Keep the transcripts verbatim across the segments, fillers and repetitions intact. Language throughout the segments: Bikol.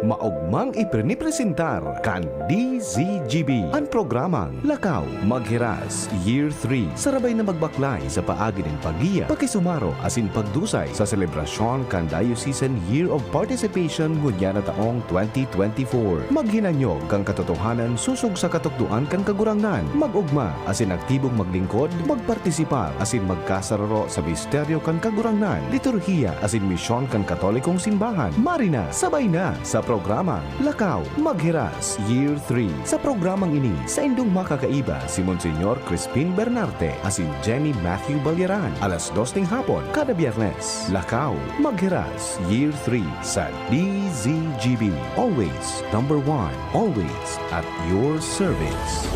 Maogmang ipinipresentar kan D Z G B an programang Lakaw Maghiras Year three. Sarabay na magbaklay sa paagi nin paggiya, pakisumaro asin pagdusay sa selebrasyon kan Diocesan Year of Participation ngunyan na taong twenty twenty-four. Maghinanyog kan katotohanan sosog sa katukdoan kan Kagurangnan. Mag-ogma asin aktibong maglingkod, magpartisipar asin magkasararo sa misteryo kan Kagurangnan, liturhiya asin misyon kan Katolikong Simbahan. Marina, sabay na sa programang Lakaw Maghiras Year three. Sa programang ini, saindong makakaiba si Monseñor Crispin Bernarte asin Jenny Matthew Balyaran, alas dos ning hapon kada Biyernes. Lakaw Maghiras Year three sa D Z G B. Always number one. Always at your service.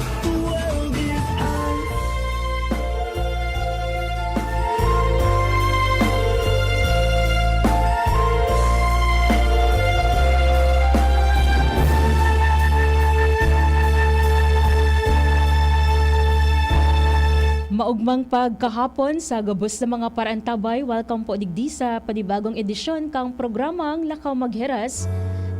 Maogmang pagkahapon sa gabos na mga paraantabay. Welcome po digdi sa panibagong edisyon kang programang Lakaw Maghiras.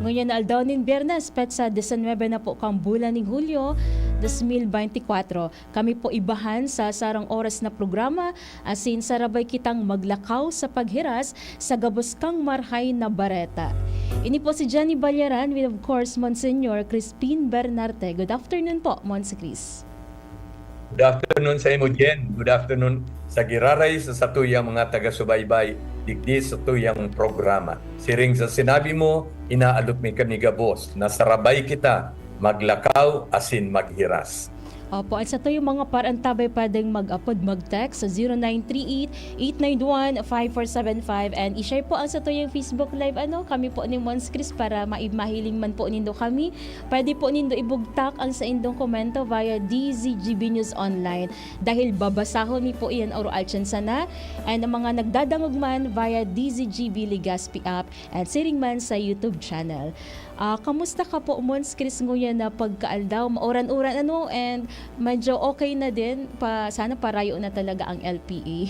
Ngunyan na aldaw nin Biyernes, petsa disinwebe na po kang bulan ning Hulyo, dos mil beintikwatro. Kami po ibahan sa sarong oras na programa, asin sarabay kitang maglakaw sa paghiras sa gabos kang marahay na bareta. Ini po si Jenny Balyaran with, of course, Monsignor Crispin Bernarte. Good afternoon po, Mons Chris. Good afternoon sa imo, Jen. Good afternoon sa giraray sa satuyang mga taga-subaybay digdi sa satuyang programa. Siring sa sinabi mo, inaalok mi kami gabos na sarabay kita maglakaw asin maghiras. Opo, at satuyang mga paraantabay, pwedeng mag-apod, mag-text sa zero nine three eight, eight nine one, five four seven five, and i-share po ang satuyang Facebook Live, ano, kami po ni Mons Chris, para mai-, mahiling man po nindo kami. Pwede po nindo ibugtak ang saindong komento via D Z G B News Online, dahil babasahon mi po iyan oro alchen sana. And ang mga nagdadangog man via D Z G B Legazpi app and siring man sa YouTube channel. Ah, kamusta ka po, Mons Chris, nguyan na pagkaaldaw? Mauran-uran, ano, and medyo okay na din. Pa, sana parayo na talaga ang L P A.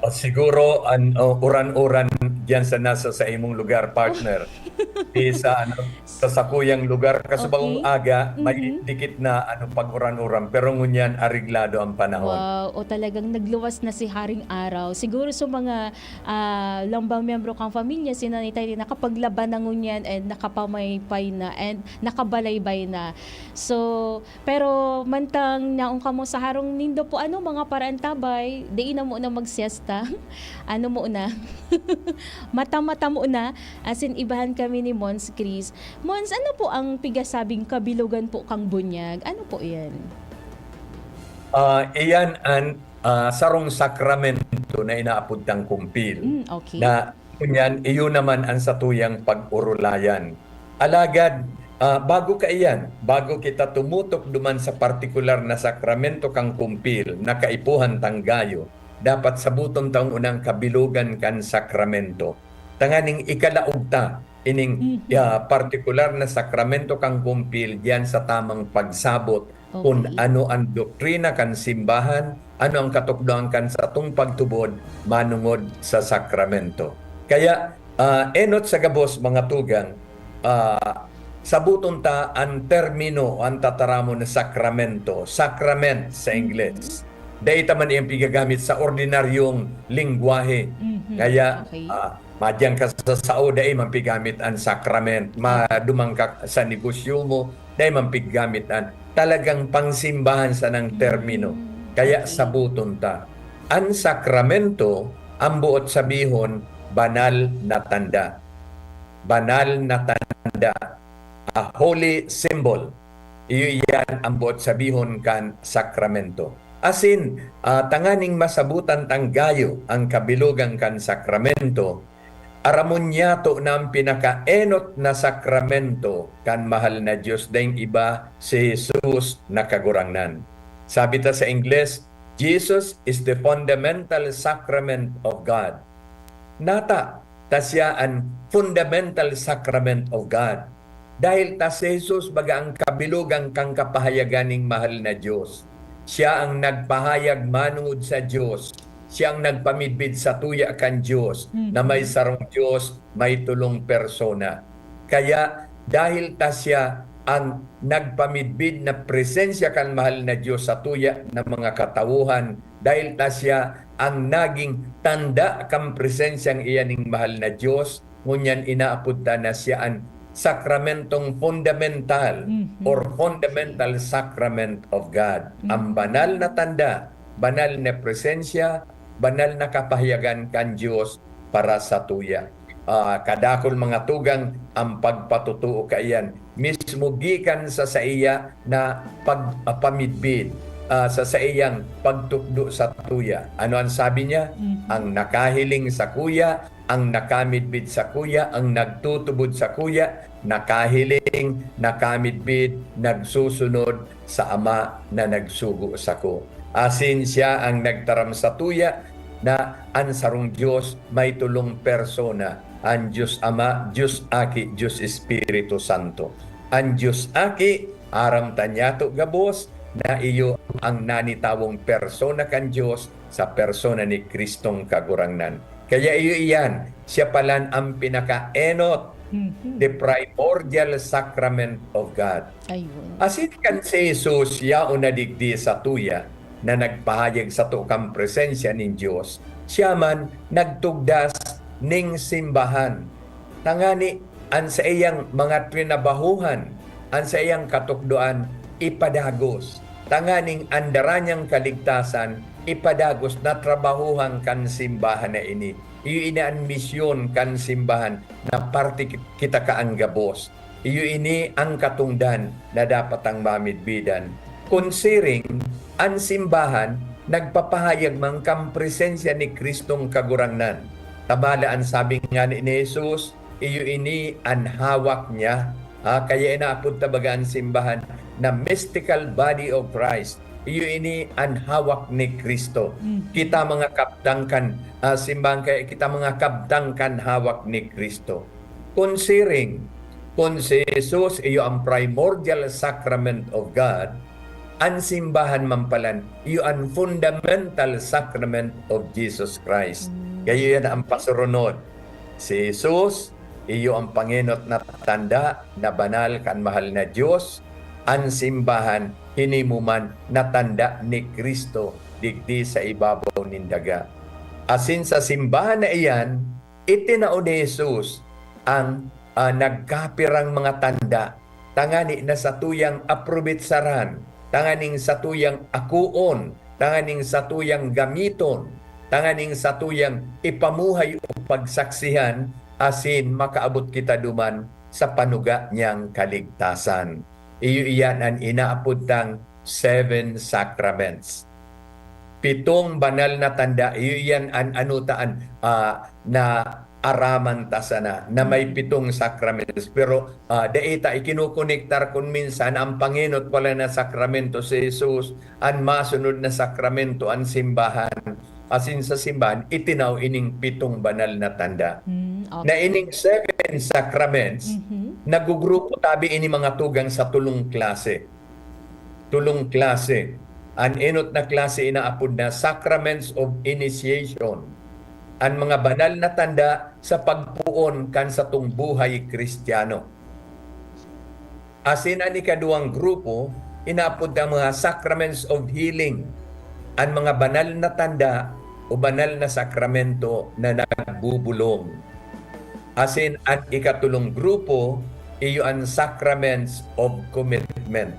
O, siguro, an, o, uran-uran diyan sa nasa sa imong lugar, partner. Di sa, ano, sa sakuyang lugar, kasi Okay. bagong aga, may Mhm. dikit na, ano, pag-uran-uran. Pero ngunyan, areglado ang panahon. Wow, o talagang nagluwas na si Haring Araw. Siguro sa mga, ah, lambang miyembro kang pamilya, si Nanay Taytay, nakapaglaban na ngunyan and nakapamaypay na and nakabalaybay na. So, pero mantang naon kamo sa harong nindo po, ano, mga paraantabay, dai na muna magsiesta. Ano muna? Mata-mata muna, asin ibahan kami ni Mons Chris. Mons, ano po ang pigasabing kabilugan po kang bunyag? Ano po iyan? Ah, iyan an, ah, sarong sakramento na inaapod tang kumpil. Mm, okay. Na ngunyan, iyo naman an satuyang pag-orolayan. Alagad, ah, bago kaiyan, bago kita tumutok duman sa partikular na sakramento kan kumpil na kaipuhan tang gayo, dapat saboton tang unang kabilugan kan sakramento, tanganing ikalaog ta ining, Mhm. ah, partikular na sakramento kan kumpil diyan sa tamang pagsabot kun Okay. ano an doktrina kan simbahan, ano ang katukdoan kan satong pagtubod manongod sa sakramento. Kaya, ah, enot sa gabos, mga tugang, ah, saboton ta an termino, an tataramon na sakramento, sacrament sa Mhm. Ingles. Dai ta man iyang pigagamit sa ordinaryong lengwahe. Mhm. Kaya, Okay. ah, madiyan ka sa sao, dai man pigamit an sacrament. Maduman ka sa negosyo mo, dai man pigamit an talagang pangsimbahan sanang termino. Mm, Kaya okay. saboton ta. An sakramento, ang buot sabihon, banal na tanda. Banal na tanda. A holy symbol. Iyo iyan ang buot sabihon kan sakramento. Asin, ah, tanganing masabotan tang gayo ang kabilugan kan sakramento, aramon niyato na ang pinakaenot na sakramento kan mahal na Dios daing iba, si Jesus na Kagurangnan. Sabi ta sa Ingles, "Jesus is the fundamental sacrament of God." Nata, ta siya an fundamental sacrament of God. Dahil ta si Jesus baga ang kabilugan kan kapahayagan ning mahal na Dios. Siya ang nagpahayag manongod sa Dios. Siya ang nagpamidbid sa tuya kan Dios, Mhm. na may sarong Dios, may tolong persona. Kaya dahil ta siya ang nagpamidbid na presensya kan mahal na Dios sa tuya na mga katawohan, dahil ta siya ang naging tanda kan presensyang iyan ning mahal na Dios, ngunyan inaapod ta na siya an sakramentong fundamental Mhm. or fundamental sacrament of God. Ang Mhm. banal na tanda, banal na presensya, banal na kapahayagan kan Dios para sa tuya. Ah, kadakul mga tugang, ang pagpatotoo kaiyan mismo gikan sa saiya na pag-, ah, pamidbid, ah, sa saiyang pagtukdo sa tuya. Ano ang sabi niya? Mhm. Ang nakahiling sa kuya, ang nakamidbid sa kuya, ang nagtutubod sa kuya, nakahiling, nakamidbid, nagsusunod sa Ama na nagsugo sako. Asin siya ang nagtaram sa tuya na an sarong Dios may tolong persona, an Dios Ama, Dios Aki, Dios Espiritu Santo. An Dios Aki, aram ta niyato gabos na iyo ang nanitawong persona kan Dios sa persona ni Kristong Kagurangnan. Kaya iyo iyan, siya palan ang pinakaenot, Mhm. the primordial sacrament of God. Ayun. Asin kan si Jesus yaon na digdi sa tuya na nagpahayag sato kan presensya nin Dios, siya man nagtugdas ning simbahan. Tangani an saiyang mga trinabahohan, an saiyang katukdoan ipadagos, tanganing an dara niyang kaligtasan ipadagos na trabahohan kan simbahan na ini. Iyo ini an misyon kan simbahan na parte ki-, kita kaan gabos. Iyo ini ang katongdan na dapat tang mamidbidan. Kun siring, an simbahan nagpapahayag man kan presensya ni Kristong Kagurangnan. Tabala an sabi ngani ni Jesus, iyo ini an hawak niya. Ah, kaya inaapod ta baga an simbahan na mystical body of Christ. Iyo ini an hawak ni Kristo. Mhm. Kita mga kabtang kan, ah, simbahan, kaya kita mga kabtang kan hawak ni Kristo. Kun siring, kun si Jesus iyo an primordial sacrament of God, an simbahan man palan iyo an fundamental sacrament of Jesus Christ. Mm. Kaya yan ang pasurunod. Si Jesus, iyo an pangenot na tanda na banal kan mahal na Dios, an simbahan hinimo man na tanda ni Cristo digdi sa ibabaw nin daga. Asin sa simbahan na iyan, itinao ni Jesus ang, ah, nagkapirang mga tanda, tangani na satuyang aprobetsaran, tanganing satuyang akoon, tanganing satuyang gamiton, tanganing satuyang ipamuhay o pagsaksihan, asin makaabot kita duman sa panuga niyang kaligtasan. Iyo iyan an inaapod tang seven sacraments. Pitong banal na tanda, iyo iyan an ano ta an, ah, naaraman ta sana na may Mm. pitong sacraments. Pero, ah, dai ta ikinukonektar kun minsan ang pangenot pala na sakramento si Jesus, an masunod na sakramento an simbahan. Asin sa simbahan, itinaw ining pitong banal na tanda. Mm, Na okay. ining seven sacraments, Mhm. nagugrupo tabi ini mga tugang sa tulong klase. Tulong klase. An enot na klase inaapod na Sacraments of Initiation. An mga banal na tanda sa pagpoon kan satong buhay Kristiyano. Asin an ikaduwang grupo, inaapod na mga Sacraments of Healing. An mga banal na tanda o banal na sakramento na nagbubulong. Asin an ikatulong grupo, iyo an Sacraments of Commitment.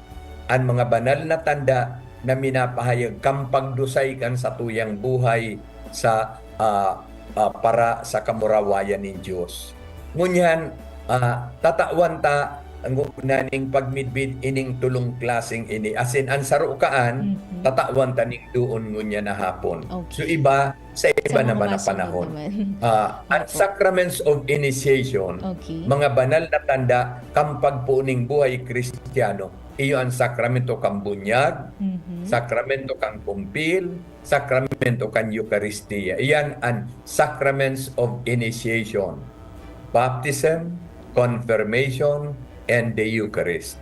An mga banal na tanda na minapahayag kan pagdusay kan satuyang buhay sa, ah, ah, para sa kamurawayan nin Dios. Ngunyan, ah, tatawan ta ang naning pagmidbid ining tulong klaseng ini. Asin an saro kaan, Mhm. tatawan ta ning doon ngunyan na hapon. Okay. So, iba, sa iba Sa mga naman na masunod panahon. naman. Ah, ang Opo. Sacraments of Initiation, Okay. mga banal na tanda kan pagpuning buhay Kristiyano. Iyo ang sakramento kan bunyag, Mhm. sakramento kan kumpil, sakramento kan Eukaristia. Iyan ang Sacraments of Initiation, Baptism, Confirmation, and the Eucharist.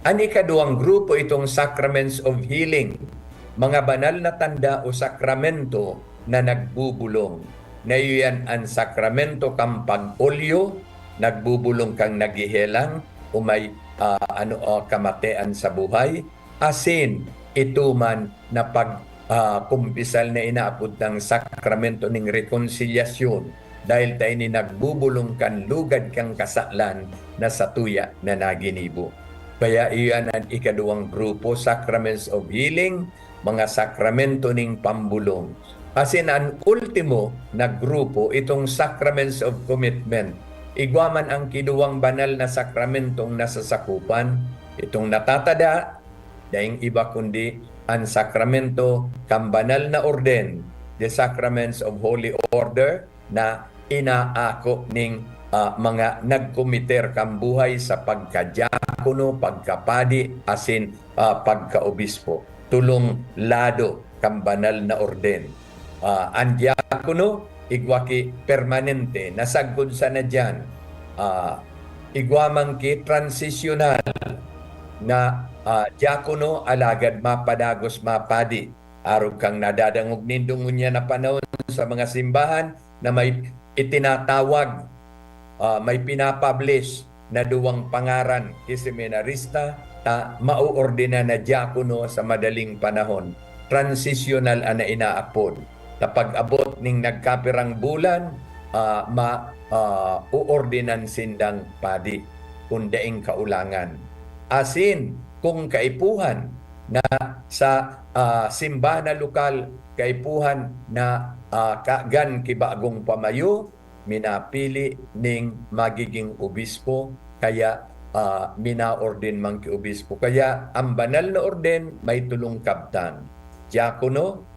An ikaduwang grupo itong Sacraments of Healing, mga banal na tanda o sakramento na nagbubulong, na iyan an sakramento kan pag-olyo, nagbubulong kang naghehelang o may, ah, ano, ah, kamatean sa buhay, asin ito man na pag, ah, kumpisal na inaapod nang sakramento ning rekonsilyasyon, dahil ta ini nagbubulong kan lugad kan kasalan na satuya na naginibo. Kaya iyan an ikaduwang grupo, Sacraments of Healing, mga sakramento ning pambulong. Asin an ultimo na grupo, itong Sacraments of Commitment. Igwa man ang kiduwang banal na sakramentong nasasakupan, itong natatada, daing iba kundi an sakramento kan banal na orden, the Sacraments of Holy Order, na inaako ning, ah, mga nagkomiter kan buhay sa pagkadiakono, pagkapadi, asin, ah, pagkaobispo. Tolong lado kan banal na orden. Ah, an diakono, igwa ki permanente, nasagkod sana diyan. Ah, igwa man ki transisyonal na, ah, diakono, alagad mapadagos mapadi. Arog kan nadadangog nindo ngunyan na panahon sa mga simbahan na may itinatawag, ah, may pinapublish na duwang pangaran ki seminarista, ta maoordinan na diakono sa madaling panahon. Transisyonal an inaapod. Ta pag-abot ning nagkapirang bulan, ah, ma-, ah, oordinan sindang padi kun daing kaulangan. Asin, kung kaipuhan na sa, ah, simbahan na lokal, kaipuhan na, ah, kagan ki bagong pamayo, minapili ning magiging obispo, kaya, ah, minaorden man ki obispo. Kaya ang banal na orden may tolong kabtang, diakono,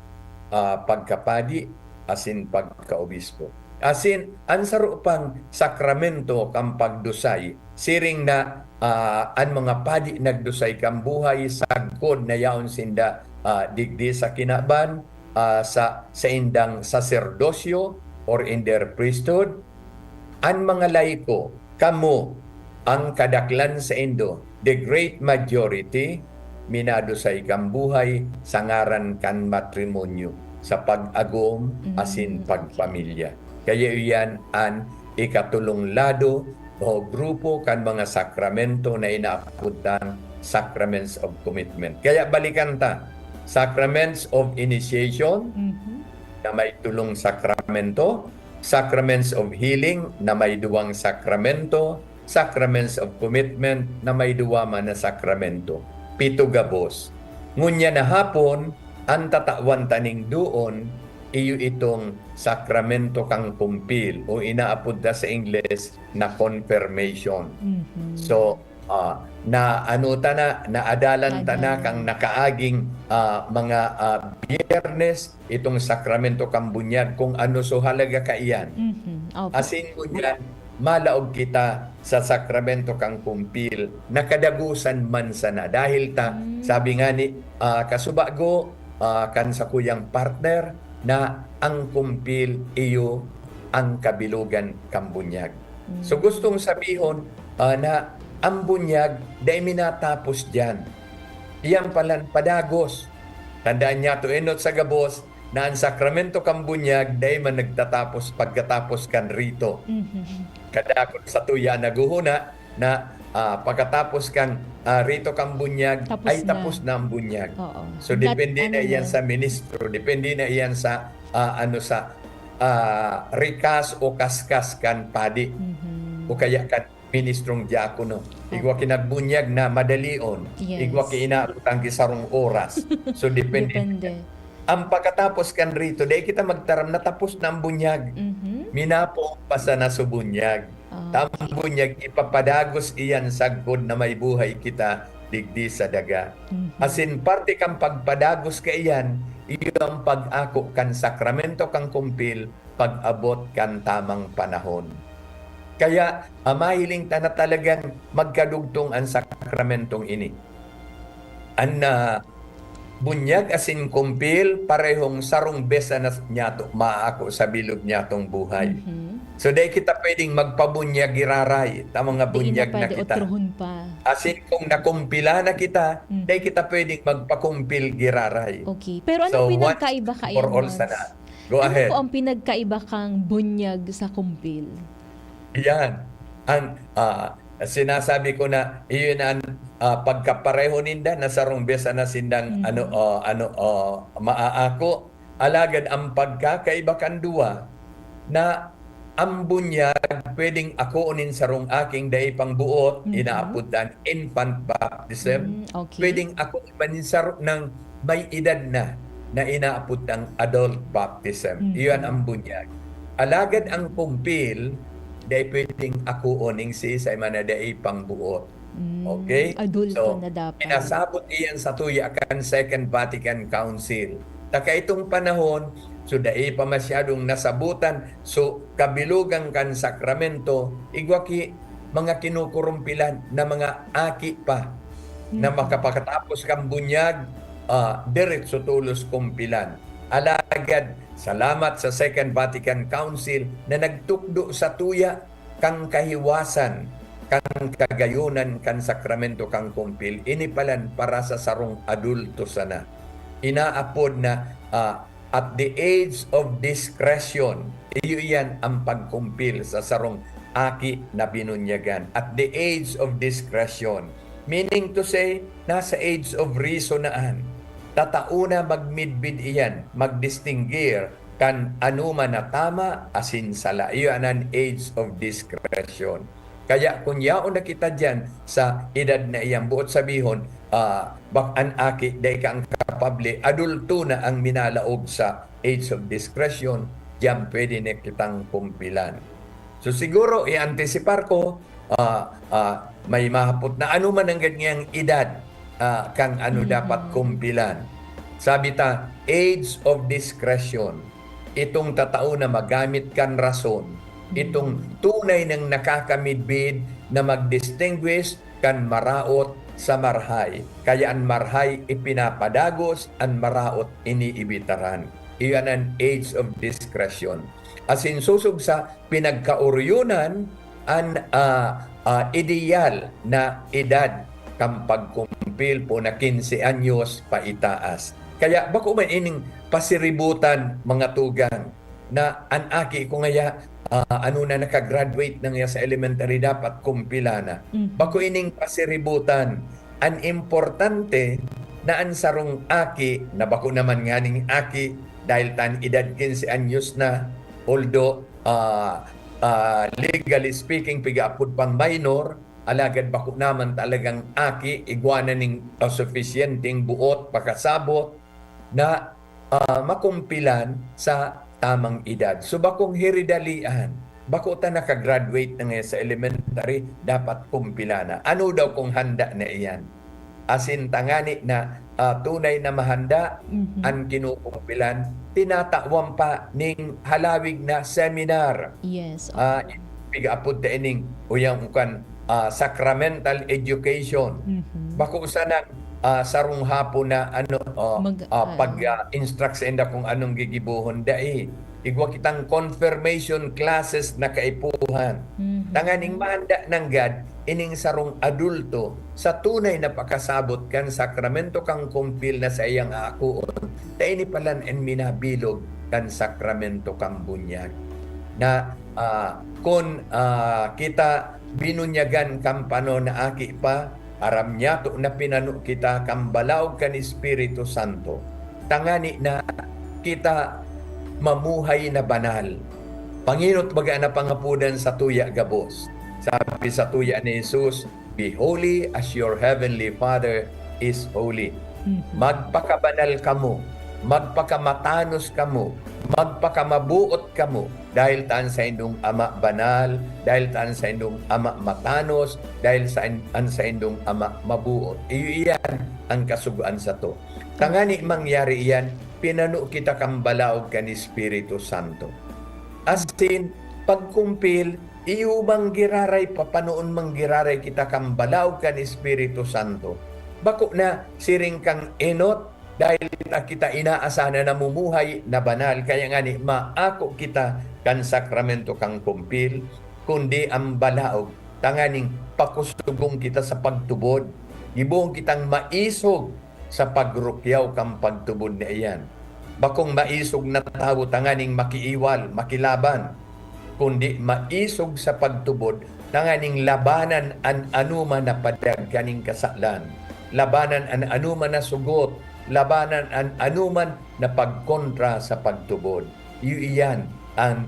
ah, pagkapadi, asin pagkaobispo. Asin, an saro pang sakramento kan pagdusay, siring na, ah, an mga padi nagdusay kan buhay sagkod na yaon sinda, ah, digdi sa kinaban, ah, sa saindang saserdosyo or in their priesthood. An mga laiko, kamo, ang kadaklan saindo, the great majority, minadusay kan buhay sa ngaran kan matrimonyo, sa pag-agom asin pagpamilya. Kaya iyan an ikatolong lado o grupo kan mga sakramento na inaapod tang Sacraments of Commitment. Kaya balikan ta, Sacraments of Initiation, na may tolong sakramento, Sacraments of Healing, na may duwang sakramento, Sacraments of Commitment, na may duwa man na sakramento. Pito gabos. Ngunyan na hapon, an tatawan ta ning doon, iyo itong sakramento kan kumpil, o inaapod ta sa Ingles na confirmation. So, ah, na ano ta na, naadalan ta na kan nakaaging, ah, mga, ah, Biyernes, itong sakramento kan bunyag, kung ano so halaga kaiyan. Asin ngunyan, malaog kita sa sakramento kan kumpil, na kadagosan man sana. Dahil ta, sabi nga ni, ah, kasubago, ah, kan sakuyang partner, na ang kumpil iyo ang kabilogan kan bunyag. So, gustong sabihon, ah, na ang bunyag dai minatapos diyan. Iyan palan padagos. Tandaan niyato, enot sa gabos, na an sakramento kan bunyag dai man nagtatapos pagkatapos kan rito. Kadakul sa tuya naghuhuna na, ah, pagkatapos kan, ah, rito kan bunyag, tapos na ang bunyag. So, depende na iyan sa ministro, depende na iyan sa, ah, ano, sa, ah, rikas o kaskas kan padi. O kaya kan ministrong diakono. Igwa ki nagbunyag na madalion. Igwa ki inaabot ang sarong oras. So, depende. Ang pagkatapos kan rito, dai kita magtaram na tapos na ang bunyag. Minapo pa sana so bunyag. Ta ang bunyag, ipapadagos iyan sagkod na may buhay kita digdi sa daga. Asin parte kan pagpadagos kaiyan, iyo ang pag-ako kan sakramento kan kumpil, pag-abot kan tamang panahon. Kaya, ah, mahiling ta na talagang magkadugtong an sakramentong ini. An, ah, bunyag asin kumpil, parehong sarong bes sana niyato maako sa bilog niyatong buhay. So, dai kita pwedeng magpabunyag giraray, ta mga bunyag na kita. Asin kung nakumpila na kita, dai kita pwedeng magpakumpil giraray. Okay. Pero anong pinagkaiba kaiyan, Mons? Go ahead. Ano po ang pinagkaiba kang bunyag sa kumpil? Iyan. Ang, ah, sinasabi ko na iyon an, ah, pagkapareho ninda na sarong besa na sindang Mhm. ano, ah, ano, ah, maaako. Alagad ang pagkakaiba kan duwa na ang bunyag pwedeng akoon nin sarong aking dai pang buot, Mhm. inaapod an infant baptism. Mm, okay. Pwedeng akoon man nin saro ng may edad na, na inaapod ang adult baptism. Mhm. Iyan ang bunyag. Alagad ang kumpil, dai pwedeng akoon ning siisay man na dai pang buot. Mm, Okay? adulto So, na dapat. pinasabot iyan sa tuya kan Second Vatican Council. Ta kaitong panahon, so dai pa masyadong nasabutan, so kabilugan kan sakramento, igwa ki mga kinukurumpilan na mga aki pa na Mhm. makapakatapos kan bunyag, ah, diretso tolos kumpilan. Alagad, salamat sa Second Vatican Council na nagtukdo sa tuya kan kahiwasan kan kagayonan kan sakramento kan kumpil. Ini palan para sa sarong adulto sana. Inaapod na, ah, at the age of discretion. Iyo iyan ang pagkumpil sa sarong aki na binunyagan. At the age of discretion. Meaning to say, nasa age of reason na an. Tatao na magmidbid iyan, magdistinguir kan anoman na tama asin sala. Iyo an age of discretion. Kaya kun yaon na kita diyan sa edad na iyan, buot sabihon, ah, bak-, an aki, dai ka ang kapable, adulto na ang minalaog sa age of discretion, diyan pwede na kitang kumpilan. So siguro, i-antisipar ko, ah, ah, may mahapot na ano man ang ganyang edad, ah, kang ano Mhm. dapat kumpilan. Sabi ta, age of discretion. Itong tatao na magamit kan rason. Itong Mhm. tunay nang nakakamidbid na mag-distinguish kan maraot sa marhay. Kaya an marhay ipinapadagos, an maraot iniibitaran. Iyan an age of discretion. Asin sosog sa pinagkaoroyonan an, ah, ah, ideal na edad kan pagkumpil po na quince anyos paitaas. Kaya bako man ining pasiributan, mga tugang, na an aki ko ngaya, ah, ano na, naka-graduate na ngaya sa elementary, dapat kumpila na. Mhm. Bako ining pasiributan. An importante na an sarong aki, na bako naman nganing aki, dahil ta an edad quince anyos na, although, ah, ah, legally speaking, pigaapod pang minor, alagad bako naman talagang aki, igwa na ning, ah, sufisyenteng buot, pakasabot, na, ah, makumpilan sa tamang edad. So, bakong hiridalian, bako ta naka-graduate na ngaya sa elementary, dapat kumpila na. Ano daw kung handa na iyan? Asin tangani na, ah, tunay na mahanda Mhm. an kinukumpilan, tinatawan pa ning halawig na seminar. Yes, Ah, oo. pigaapod ta ining uyang kan, ah, sacramental education. Mhm. Bako sana, ah, sarong hapon na ano, ah, Mag-, ah, ah, pag, ah, instruct sainda kung anong gigibohon, dai. Igwa kitang confirmation classes na kaipuhan. Mhm. Tanganing mahanda nanggad ining sarong adulto sa tunay na pakasabot kan sakramento kan kumpil na saiyang aakoon, ta ini palan an minabilog kan sakramento kan bunyag. Na, ah, kun, ah, kita binunyagan kan panahon na aki pa, aram niyato na pinano kita kan balaog kan Espiritu Santo, tangani na kita mamuhay na banal. Pangenot baga na pangapodan sa tuya gabos. Sabi sa tuya ni Jesus, "Be holy as your heavenly Father is holy." Mhm. Magpakabanal kamo, magpakamatanos kamo, magpakamabuot kamo, dahil ta an saindong Ama banal, dahil ta an saindong Ama matanos, dahil sa an saindong Ama mabuot. Iyo iyan ang kasugoan sato. Tangani mangyari iyan, pinano kita kan balaog kan Espiritu Santo. Asin, pagkumpil, iyo bang giraray, papanoon man giraray kita kan balaog kan Espiritu Santo? Bako na, siring kan enot, dahil ta kita inaasahan na namumuhay na banal, kaya ngani maako kita kan sakramento kan kumpil, kundi an balaog, tanganing pakusugon kita sa pagtubod. Gibohon kitang maisog sa pagrukyaw kan pagtubod na iyan. Bakong maisog na tawo tanganing makiiwal, makilaban, kundi maisog sa pagtubod, tanganing labanan an anoman na padag kaning kasalan, labanan an anoman na sugot, labanan an anoman na pagkontra sa pagtubod. Iyo iyan an,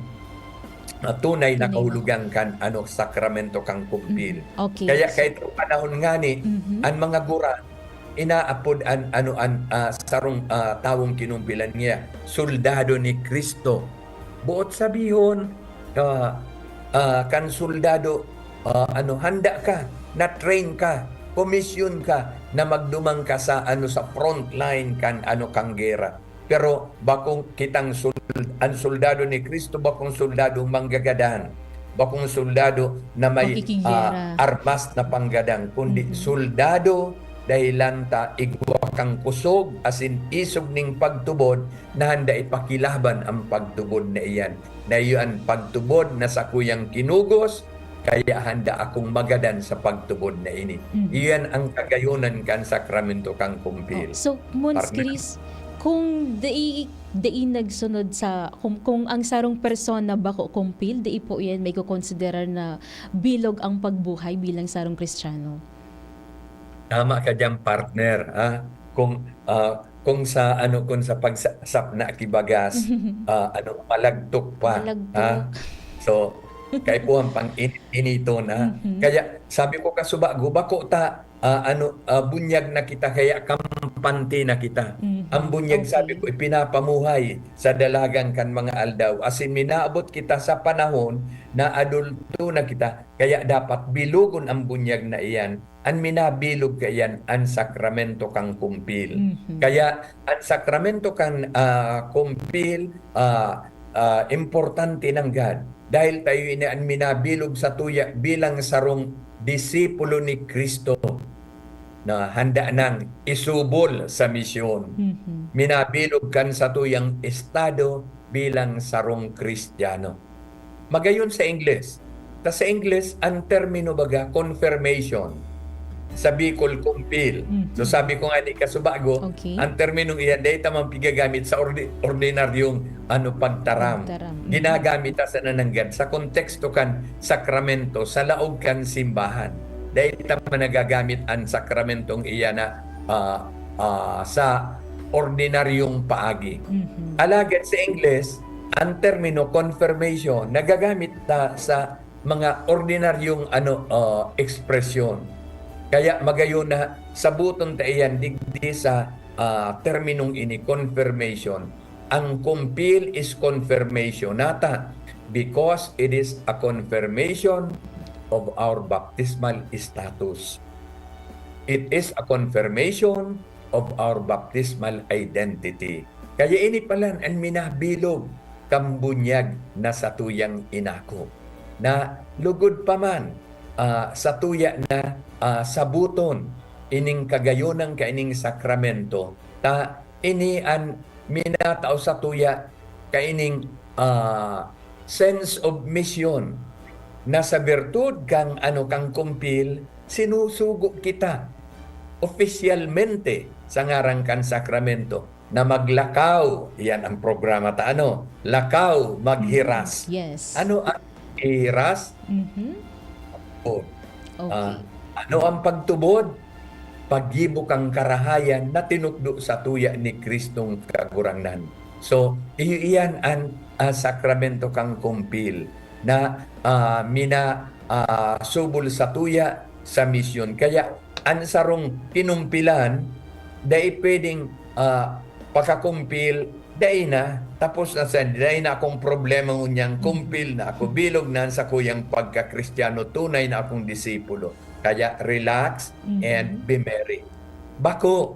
ah, tunay na Tunay na. kahulugan kan, ano, sakramento kan kumpil. Mhm. Okay. Kaya So kahit panahon ngani, Mhm. an mga gurang inaapod an, ano, an, ah, sarong, ah, tawong kinumpilan niya, soldado ni Cristo. Boot sabihon, ah, ah, kan soldado, ah, ano, handa ka, na-train ka, komisyon ka na magduman ka sa, ano, sa front line kan, ano, kan gera. Pero bakong kitang sul-, an soldado ni Cristo, bakong soldadong manggagadan, bakong soldado na may, Makikigera. ah, armas na panggadan, kundi Mhm. soldado dahilan ta igwa kang kusog asin isog ning pagtubod na handa ipakilaban an pagtubod na iyan. Na iyo an pagtubod na sakuyang kinugos, kaya handa akong magadan sa pagtubod na ini. Mhm. Iyan ang kagayonan kan sakramento kan kumpil. Oh, so, Mons Partner. Chris, kung dai, dai nagsunod sa, kung, kung ang sarong persona bako kumpil, dai po iyan maikokonsiderar na bilog ang pagbuhay bilang sarong Kristiyano? Tama ka diyan, partner, ha? Kung, ah, kung sa, ano, kung sa pagsapna ki bagas, ah, ano, malagtok pa, Malagtok. ha? So, kaipuhan pang in-, initon, ha? Mhm. Kaya sabi ko, kasubago, bako ta, ah, ano, ah, bunyag na kita, kaya kampante na kita. Mhm. Ang bunyag, Okay. sabi ko, ipinapamuhay sa dalagan kan mga aldaw. Asin minaabot kita sa panahon na adulto na kita, kaya dapat bilogon ang bunyag na iyan. An minabilog kaiyan an sakramento kan kumpil. Mhm. Kaya an sakramento kan, ah, kumpil, ah, ah, importante nanggad. Dahil tayo ini an minabilog satuya bilang sarong disipulo ni Cristo na handa nang isubol sa misyon. Mhm. Minabilog kan satuyang estado bilang sarong Kristiyano. Magayon sa Ingles. Ta sa Ingles, ang termino baga, confirmation. Sa Bicol, kumpil. Mhm. So, sabi ko nga ni kasubago, Okay. ang terminong iyan, dai ta man pigagamit sa ordi-, ordinaryong, ano, pagtaram. Pagtaram. Mhm. Ginagamit ta sa nananggad, sa konteksto kan sakramento, sa laog kan simbahan. Dai ta man nagagamit an sakramentong iyan na, ah, ah, sa ordinaryong paagi. Mhm. Alagad sa Ingles, ang termino confirmation nagagamit ta sa mga ordinaryong, ano, ah, ekspresyon. Kaya magayon na sabuton ta iyan digdi sa, ah, terminong ini, confirmation. Ang kumpil is confirmation nata because it is a confirmation of our baptismal status. It is a confirmation of our baptismal identity. Kaya ini palan an minabilog kan bunyag na satuyang inako, na lugod pa man, ah, satuya na, ah, sabuton ining kagayonan kaining sakramento, ta ini an minatao satuya kaining, ah, sense of mission, na sa birtud kan, ano, kan kumpil, sinusugo kita opisyalmente sa ngaran kan sakramento na maglakaw. Iyan ang programa ta, ano? Lakaw, maghiras. Mhm. Yes. Ano ang hiras? Mhm. Pagtubod. Okay. Ah, ano ang pagtubod? Paggibo kan karahayan na tinukdo satuya ni Kristong Kagurangnan. So, iyo iyan an, ah, sakramento kan kumpil na, ah, mina-, ah, subol satuya sa misyon. Kaya an sarong kinumpilan, dai pwedeng, ah, pagkakumpil, dai na, tapos na sa, dai na akong problema ngunyan, kumpil na ako, bilog na an sakuyang pagka-Kristiyano, tunay na akong disipulo. Kaya relax Mhm. and be merry. Bako,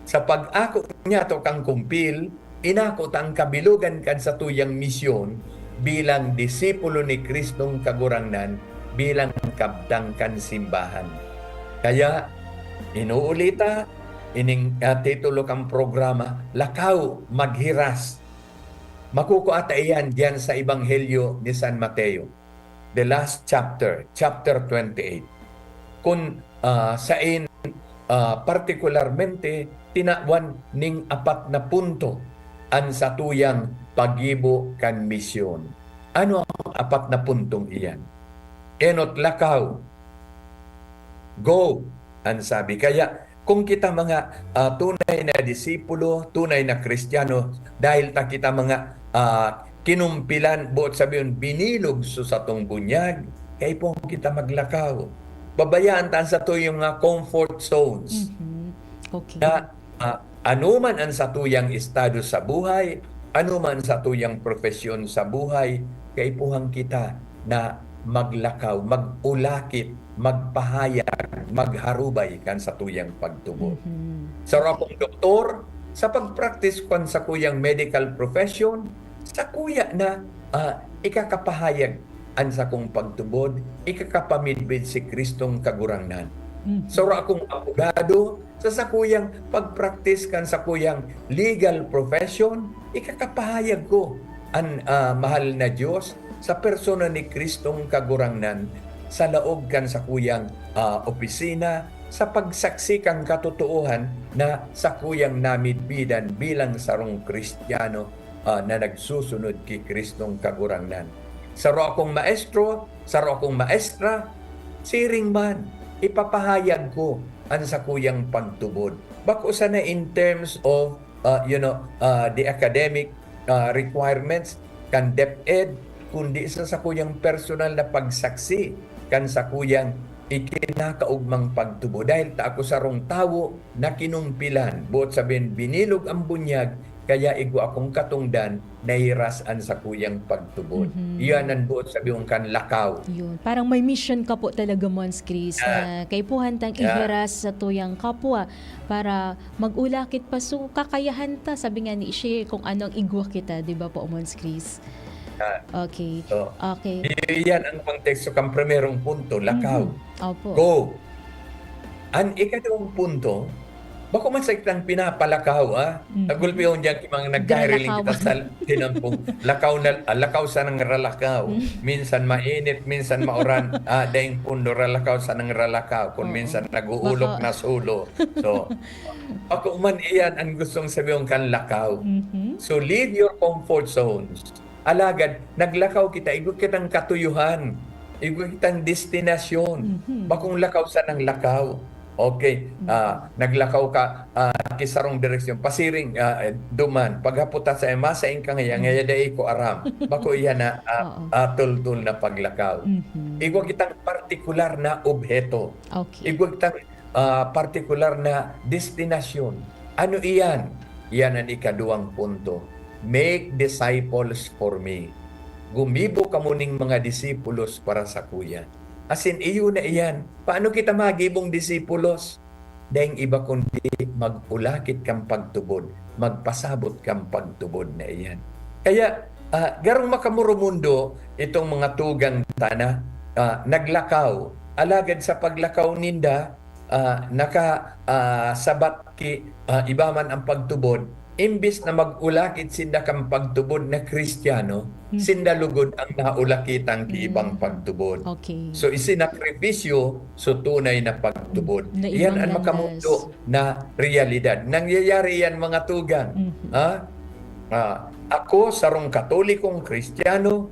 sa pag-ako niyato kan kumpil, inako ta an kabilogan kan satuyang misyon bilang disipulo ni Kristong Kagurangnan, bilang kabtang kan simbahan. Kaya, inuuli ta, ining, ah, titulo kan programa, Lakaw, Maghiras. Makukua ta iyan diyan sa Ebanghelyo ni San Mateo, the last chapter, chapter twenty-eight. Kun, ah, sain, ah, partikularmente tinawan ning apat na punto an satuyang paggibo kan misyon. Ano ang apat na puntong iyan? enot lakaw. Go, an sabi. Kaya, kung kita mga, ah, tunay na disipulo, tunay na Kristiyano, dahil ta kita mga, ah, kinumpilan, boot sabihon, binilog sa satong bunyag, kaipuhan kita maglakaw. Babayaan ta an satuyang mga comfort zones. Mhm. Okay. Na, ah, ano man ang satuyang estado sa buhay, ano man satuyang profesyon sa buhay, kaipuhan kita na maglakaw, mag-ulakit, magpahayag, magharubay kan satuyang pagtubod. Mhm. Saro akong doktor, sa pagpraktis kan sakuyang medical profession, sakuya na, ah, ikakapahayag an sakong pagtubod, ikakapamidbid si Kristong Kagurangnan. Mhm. Saro akong abogado, sa sakuyang pagpraktis kan sakuyang legal profession, ikakapahayag ko an, ah, mahal na Diyos sa persona ni Kristong Kagurangnan sa laog kan sakuyang, ah, opisina, sa pagsaksi kan katotoohan na sakuyang namidbidan bilang sarong Kristiyano, ah, na nagsusunod ki Kristong Kagurangnan. Saro akong maestro, saro akong maestra, siring man, ipapahayag ko an sakuyang pagtubod. Bako sana in terms of, ah, you know, ah, the academic, ah, requirements kan DepEd, kundi sa sakuyang personal na pagsaksi kan sakuyang ikinakaogmang pagtubod. Dahil ta ako sarong tawo na kinumpilan, boot sabihon, binilog ang bunyag, kaya igwa akong katongdan, nahiras an sakuyang pagtubod. Mhm. Iyan an boot sabihon kan lakaw. Yun. Parang may mission ka po talaga, Mons Chris, Yeah. na kaipuhan tang Yeah. ihiras sa tuyang kapwa para mag-ulakit pa. So, kakayahan ta, sabi nga ni Shea, kung ano ang igwa kita, di ba po, Mons Chris? Ah, Okay. so, Okay. i-, iyan ang konteksto kan primerong punto, lakaw. Mhm. Opo. Go! An ikadawang punto, bako man sa kitang pinapalakaw, ah. Mhm. Nagulpihon diyan ki mga nagkahiriling Ginalakaw. kita sa tinampong lakaw na, ah, lakaw sa nangralakaw. Mhm. Minsan mainit, minsan mauran. Ah, daing pundo, ralakaw sa nangralakaw. Kung Oo. minsan nag-uulok Baka na sulo. So, bako man iyan ang gustong sabihon kan lakaw. Mhm. So, leave your comfort zones. Alagad, naglakaw kita, igwa kitang katuyuhan, igwa kitang destinasyon. Mhm. Bakong lakaw sanang lakaw. Okay, Mhm. ah, naglakaw ka, ah, ki sarong direksyon, pasiring, ah, eh, duman. Paghapot ta sa ema, saing ka ngaya, Mhm. ngaya dai ko aram. Bako iyan na, ah, Oo. ah, tultol na paglakaw. Mhm. Igwa kitang partikular na obheto. Okay. Igwa kitang, ah, partikular na destinasyon. Ano iyan? Iyan an ikaduwang punto. "Make disciples for me." Gumibo kamo ning mga disipulos para sakuya. Asin iyo na iyan. Paano kita magibong disipulos? Daing iba kundi mag-ulakit kan pagtubod, magpasabot kan pagtubod na iyan. Kaya, ah, garong makamoromundo itong mga tugang ta na, ah, naglakaw. Alagad sa paglakaw ninda, ah, naka, ah, sabat ki, ah, iba man ang pagtubod, imbis na mag-ulakit sinda kan pagtubod na Kristiyano, Hmm. sinda lugod ang naulakitan ki ibang Hmm. pagtubod. Okay. So, isinakripisyo so tunay na pagtubod. Na Iyan ibang ang makamundo landas. na realidad. Nangyayari yan, mga tugang. Mhm. Ha? Ah, ako, sarong Katolikong Kristiyano,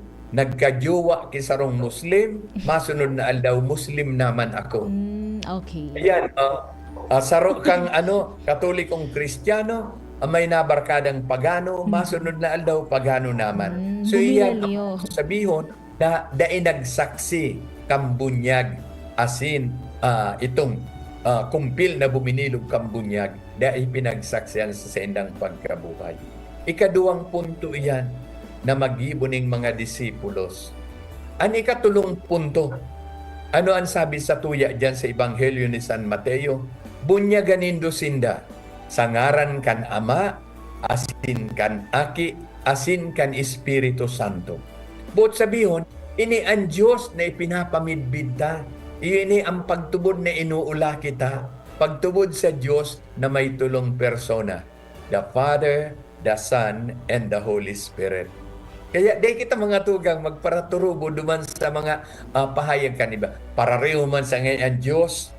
nagkajowa ki sarong Muslim, masunod na aldaw, Muslim naman ako. Mm, okay. Ayan, ah, ah, saro kang, ano, Katolikong Kristiyano, ah, may nabarkadang pagano, Mm. masunod na aldaw, pagano naman. Mm, So, iyan ang bumilaliw. sabihon na dai nagsaksi kan bunyag asin, ah, itong, ah, kumpil na buminilog kan bunyag, dai pinagsaksihan sa saindang pagkabuhay. Ikaduwang punto iyan na magibo ning mga disipulos. An ikatulong punto, ano an sabi satuya diyan sa Ebanghelyo ni San Mateo? "Bunyagan nindo sinda sa ngaran kan Ama, asin kan Aki, asin kan Espiritu Santo." Boot sabihon, ini an Dios na ipinapamidbid ta. Iyo ini an pagtubod na inuulakit ta. Pagtubod sa Dios na may tolong persona. The Father, the Son, and the Holy Spirit. Kaya di kita mga tugang magparaturubo duman sa mga, ah, pahayag kan iba. Parareho man sa ngayon ang Diyos.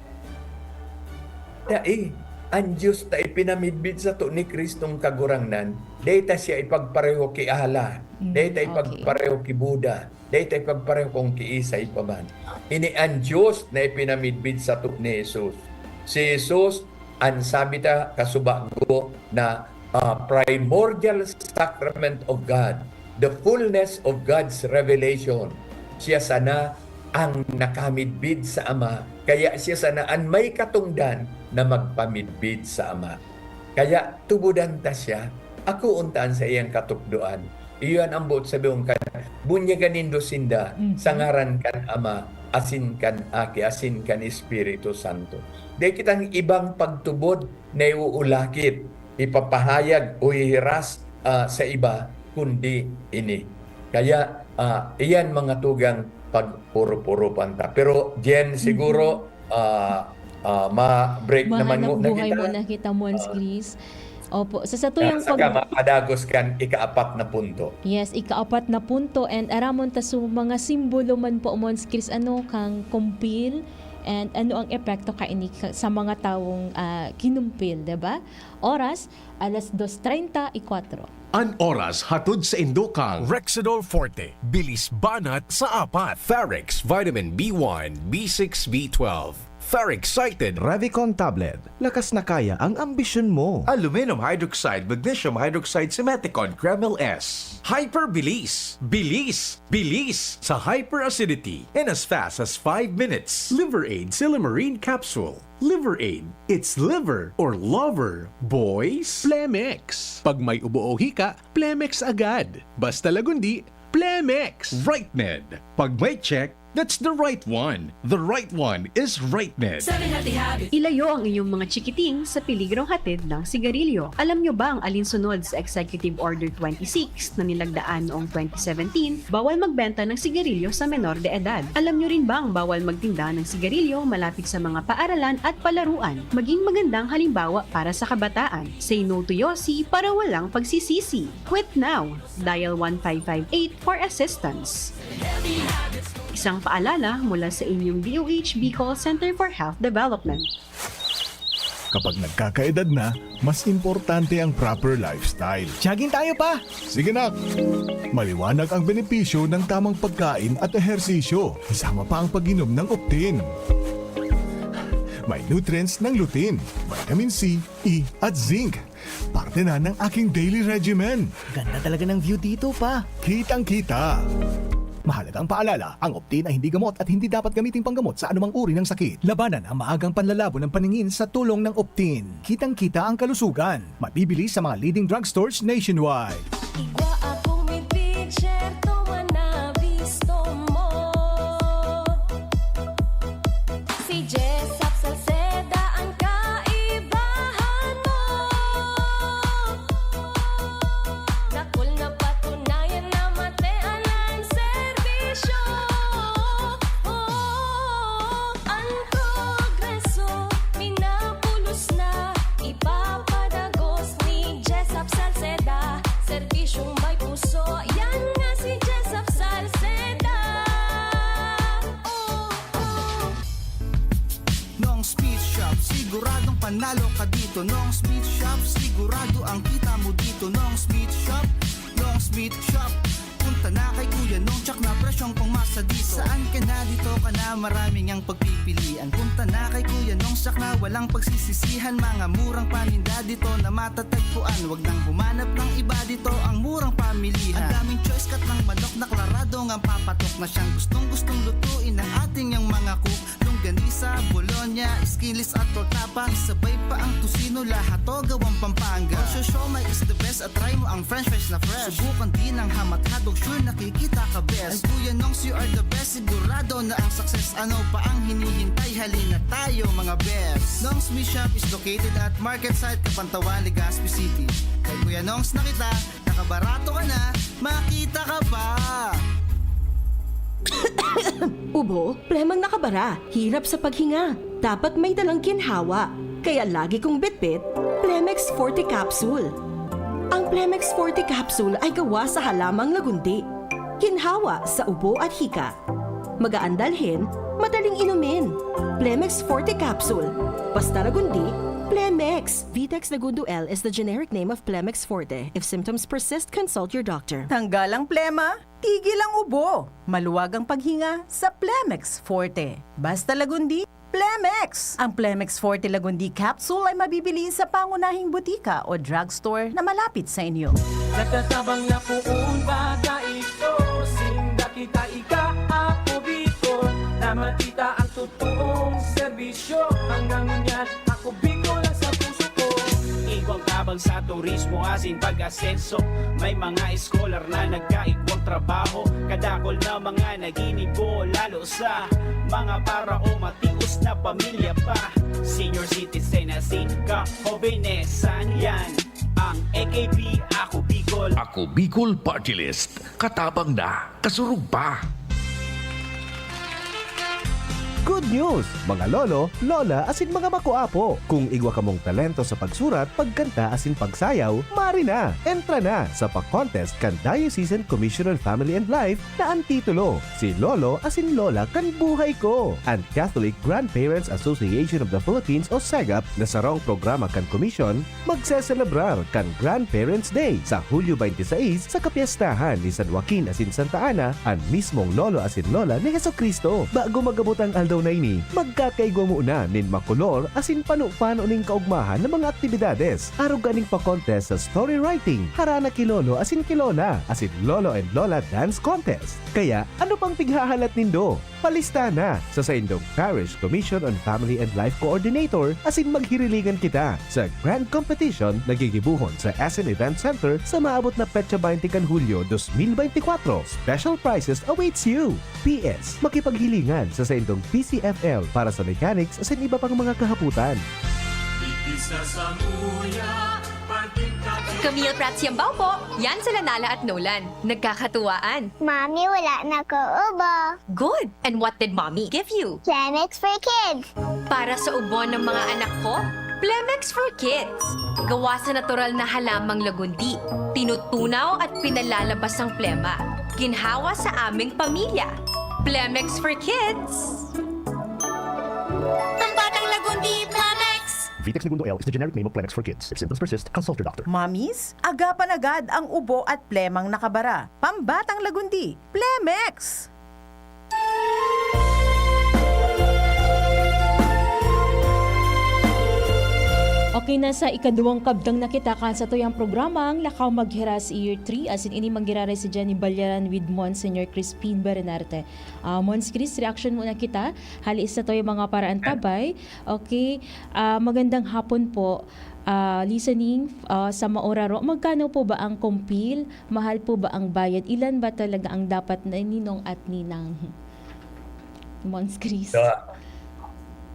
Dai, ang Diyos ta ipinamidbid sato ni Kristong Kagurangnan. Dai ta siya ipagpareho ki Allah. Mm, Dai ta okay. ipagpareho ki Buddha. Dai ta ipagpareho kun kiisay pa man. Ini an Dios na ipinamidbid sato ni Jesus. Si Jesus, an sabi ta kasubago na, ah, primordial sacrament of God, the fullness of God's revelation. Siya sana ang nakamidbid sa Ama, kaya siya sana an may katongdan na magpamidbid sa Ama. Kaya tubodan ta siya, akoon ta an saiyang katukdoan. Iyo an ambot sa dong kan, bunyagan nindo sinda Mhm. sa ngaran kan Ama, asin kan Aki, asin kan Espiritu Santo. Dai kitang ibang pagtubod na iuulakit, ipapahayag o hihiras, ah, sa iba, kundi ini. Kaya, ah, iyan mga tugang pag-urup-urupan ta. Pero, Jen, Mhm. siguro, ah, ah, ma-break naman Mahanap muna buhay kita. muna kita, Mons Ah. Chris. Opo. Sa, sa Kaya tuyang saka pag- mapadagos kan ikaapat na punto. Yes, ikaapat na punto. And aramon ta sa mga simbolo man po, Mons Chris, ano, kang kumpil? And ano ang epekto kaini ka-, sa mga tawong, ah, kinumpil, di ba? Oras, alas dos treinta y cuatro. An oras hatod sa indo kang Rexidol Forte, bilis banat sa apat. Ferrex Vitamin B one, B six, B twelve. Ferrexited. Revicon Tablet, lakas na kaya ang ambisyon mo. Aluminum hydroxide, magnesium hydroxide, Simethicone, Kremil S. Hyperbilis. Bilis. Bilis sa hyperacidity in as fast as five minutes. Liver Aid Silymarin Capsule. Liver Aid. It's liver or lover, boys. Plemex. Pag may ubo o hika, Plemex agad. Basta lagundi, Plemex. Right Med. Pag may check, that's the right one. The right one is Right Med. Seven Healthy Habits. Ilayo ang inyong mga chikiting sa peligrong hatid ng sigarilyo. Alam nyo bang alinsunod sa Executive Order twenty-six na nilagdaan noong twenty seventeen, bawal magbenta ng sigarilyo sa menor de edad? Alam nyo rin bang bawal magtinda ng sigarilyo malapit sa mga paaralan at palaruan? Maging magandang halimbawa para sa kabataan. Say no to Yossi para walang pagsisisi. Quit now! Dial one five five eight for assistance. Isang paalala mula sa inyong D O H Bicol Center for Health Development. Kapag nagkakaedad na, mas importante ang proper lifestyle. Jogging tayo, pa! Sige, nak! Maliwanag ang benepisyo ng tamang pagkain at ehersisyo, kasama pa ang pag-inom ng Optin. May nutrients ng lutein, vitamin C, E, at zinc. Parte na ng aking daily regimen. Ganda talaga ng view dito, pa. Kitang-kita. Mahalagang paalala, ang Optin ay hindi gamot at hindi dapat gamiting panggamot sa anumang uri ng sakit. Labanan ang maagang panlalabo ng paningin sa tulong ng Optin. Kitang-kita ang kalusugan. Mabibili sa mga leading drugstores nationwide. Igwa akong may picture, tuman na bisto mo. Si Jessop Salceda ang kaibahan mo. Dakul na patunayan na matean ang serbisyo. Oh, ang progreso, minapulos na, ipapadagos ni Jessop Salceda. Serbisyong may puso, yan nga si Jessop Salceda. Oh, oh. Nong's Meat Shop, siguradong panalo ka dito. Nong's Meat Shop, sigurado ang kita mo dito. Nong's Meat Shop, Nong's Meat Shop. Punta na kay Kuya Nong, tsak na presyong pangmasa dito. Saan ka na, dito ka na, marami ngang pagpipilian. Punta na kay Kuya Nong, tsak na walang pagsisisihan. Mga murang paninda dito na matatagpuan. Wag nang humanap ng iba, dito ang murang pamilihan. Ang daming choice cut ng manok na klarado ngang papatok na siyang gustong-gustong lutuin ng ating yang mga cook. Longganisa, bologna, skinless at torta pa. Isabay pa ang tocino, lahat to gawang Pampanga. For sure, siomai is the best at try mo ang french fries na fresh. Subukan din ang hamat hotdog, sure nakikita ka best. And Kuya Nongs, you are the best, sigurado na ang success. Ano pa ang hinihintay? Halina tayo, mga best. Nongs Meat Shop is located at Market Site, Capantawan, Legazpi City. Kay Kuya Nongs na kita, nakabarato ka na, makita ka pa! Ubo, plemang nakabara, hirap sa paghinga. Dapat may dalang ginhawa. Kaya lagi kong bitbit, Plemex Forte Capsule. Ang Plemex Forte Capsule ay gawa sa halamang lagundi. Ginhawa sa ubo at hika. Magaan dalhin, madaling inumin. Plemex Forte Capsule. Basta lagundi, Plemex. Vitex Lagundo L is the generic name of Plemex Forte. If symptoms persist, consult your doctor. Tanggal ang plema, Tigil ang ubo, maluwag ang paghinga sa Plemex Forte. Basta Lagundi, Plemex! Ang Plemex Forte Lagundi Capsule ay mabibili sa pangunahing butika o drugstore na malapit sa inyo. Nagtatabang na poon baga ito. Sinda kita ika, ako Bicol. Na makita ang totoong serbisyo. Hanggang ngunyan, ako Bicol ang sa puso ko. Igwang tabang sa turismo asin pag-asenso. May mga eskolar na nagkaigwang trabaho. Kadakol na mga naginibo, lalo sa mga para o matios na pamilya pa. Senior citizen asin kahobenesan, yan ang A K P Ako Bicol. Ako Bicol Party List. Katabang na, kasurog pa. Good news, mga lolo, lola, asin mga makuapo! Kung igwa kamong talento sa pagsurat, pagkanta asin pagsayaw, mari na! Entra na sa pa-contest kan Diocesan Commission on Family and Life na an titulo, Si Lolo asin Lola kan Buhay Ko! An Catholic Grandparents Association of the Philippines o CEGAP na sarong programa kan Komisyon, magseselebrar kan Grandparents' Day sa Hulyo twenty-six sa kapyestahan ni San Joaquin asin Santa Ana, an mismong lolo asin lola ni Jesu-Cristo. Bago mag-abot ang aldaw na ini, magkakaigwa muna nin makolor asin pano-pano nin kaugmahan na mga aktibidades. Arog kaning pa-contest sa story writing, harana ki lolo asin ki lola, asin Lolo and Lola Dance Contest. Kaya, ano pang pighahalat nindo? Palista na sa saindong Parish Commission on Family and Life Coordinator asin maghirilingan kita sa Grand Competition na gigibohon sa S M Event Center sa maabot na petsa twenty kan Hulyo dos mil beintikwatro. Special prizes awaits you! P S, makipaghilingan sa saindong P C F L para sa mechanics asin iba pang mga kahapotan. Camille Prats Yambao po. Yan sila Nala at Nolan. Nagkakatuwaan. Mami, wala na ko ubo. Good! And what did Mommy give you? Plemex for Kids. Para sa ubo ng mga anak ko, Plemex for Kids. Gawa sa natural na halamang lagundi. Tinutunaw at pinalalabas ang plema. Ginhawa sa aming pamilya. Plemex for Kids! Pambatang Lagundi, Plemex! Vitex Negundo L is the generic name of Plemex for Kids. If symptoms persist, consult your doctor. Mommies, agapan agad ang ubo at plemang nakabara. Pambatang Lagundi, Plemex! Okay, nasa ikaduwang kabtang na kita kan satuyang programang Lakaw Maghiras Year three, asin ini manggiraray si Jenny Balyaran with Monsignor Crispin Bernarte. Ah, Mons Chris, reaction muna kita hali sa satuyang mga paraantabay. Okay, ah, magandang hapon po. Ah, listening, ah, sa Mauraro, magkano po ba ang kumpil? Mahal po ba ang bayad? Ilan ba talaga ang dapat na ninong at ninang? Mons Chris. So,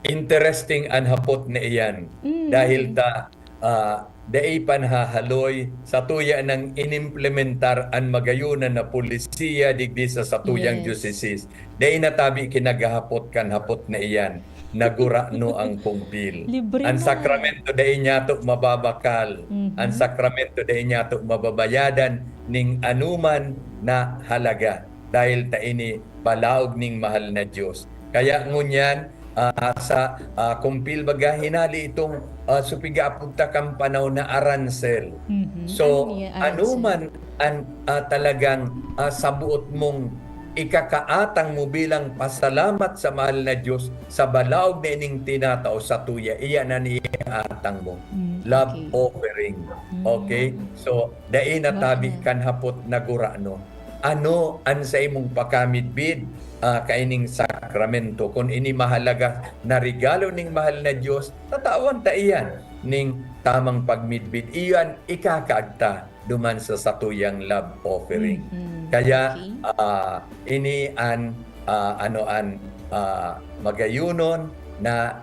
interesting an hapot na iyan. Mm. Dahil ta, ah, dai panhahaloy, satuya nang inimplementar an magayunan na polisiya digdi sa satuyang Yes. diocese. Dai na tabi kinaghahapot kan hapot na iyan. Nagurano ang kumpil. Libre Ang na. sakramento dai niyato mababakal. Mhm. Ang sakramento dai niyato mababayadan ning anuman na halaga. Dahil ta ini balaog ning mahal na Dios. Kaya ngunyan, ah, sa, ah, kumpil baga hinali itong, ah, supiga apod ta kan panahon na aransel. Mhm. So, Ano yan? anuman an, ah, talagang, ah, sabuot mong ikakaatang mo bilang pasalamat sa mahal na Dios sa balaog na ining tinatao sa tuya, iyan an iatang mo. Mm, Love okay. offering. Mm. Okay? So, dai na tabi Bakit? Kan hapot nagurano. Ano an sa imong pakamidbid, ah, kaining sakramento? Kun ini mahalaga na regalo ning mahal na Dios, tatawan ta iyan ning tamang pagmidbid. Iyan ikakaagta duman sa satuyang love offering. Mhm. Kaya, Okay. ah, ini an, ah, ano an, ah, magayunon na,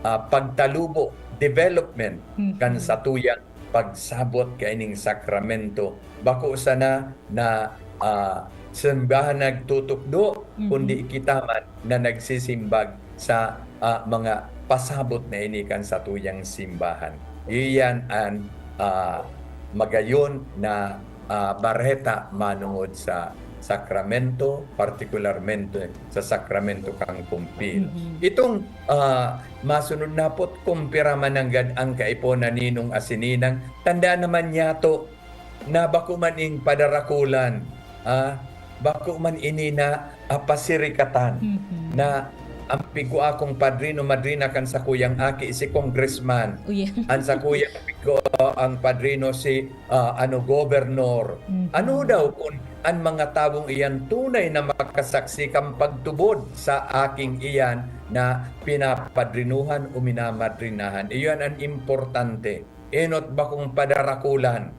ah, pagtalubo, development Mhm. kan satuyang pagsabot kaining sakramento. Bako sana na, ah, simbahan nagtutukdo, Mhm. kundi kita man na nagsisimbag sa, ah, mga pasabot na ini kan satuyang simbahan. Iyan an, ah, magayon na, ah, bareta manongod sa sakramento, partikularmente sa sakramento kan kumpil. Mhm. Itong, ah, masunod na hapot, kumpira man nanggad ang kaipuhan na ninong asin ninang, tandaan naman niyato na bako man ning padarakulan, ah, bako man ini na, ah, pasirikatan Mhm. na ang pigwa kong padrino, madrina kan sakuyang aki si congressman, Uy. ang sakuyang pigwa, ang padrino si, ah, ano, gobernador. Mhm. Ano daw kun an mga tawong iyan tunay na makasaksi kan pagtubod sa aking iyan na pinapadrinuhan o minamadrinahan? Iyan an importante. Enot bakong padarakulan.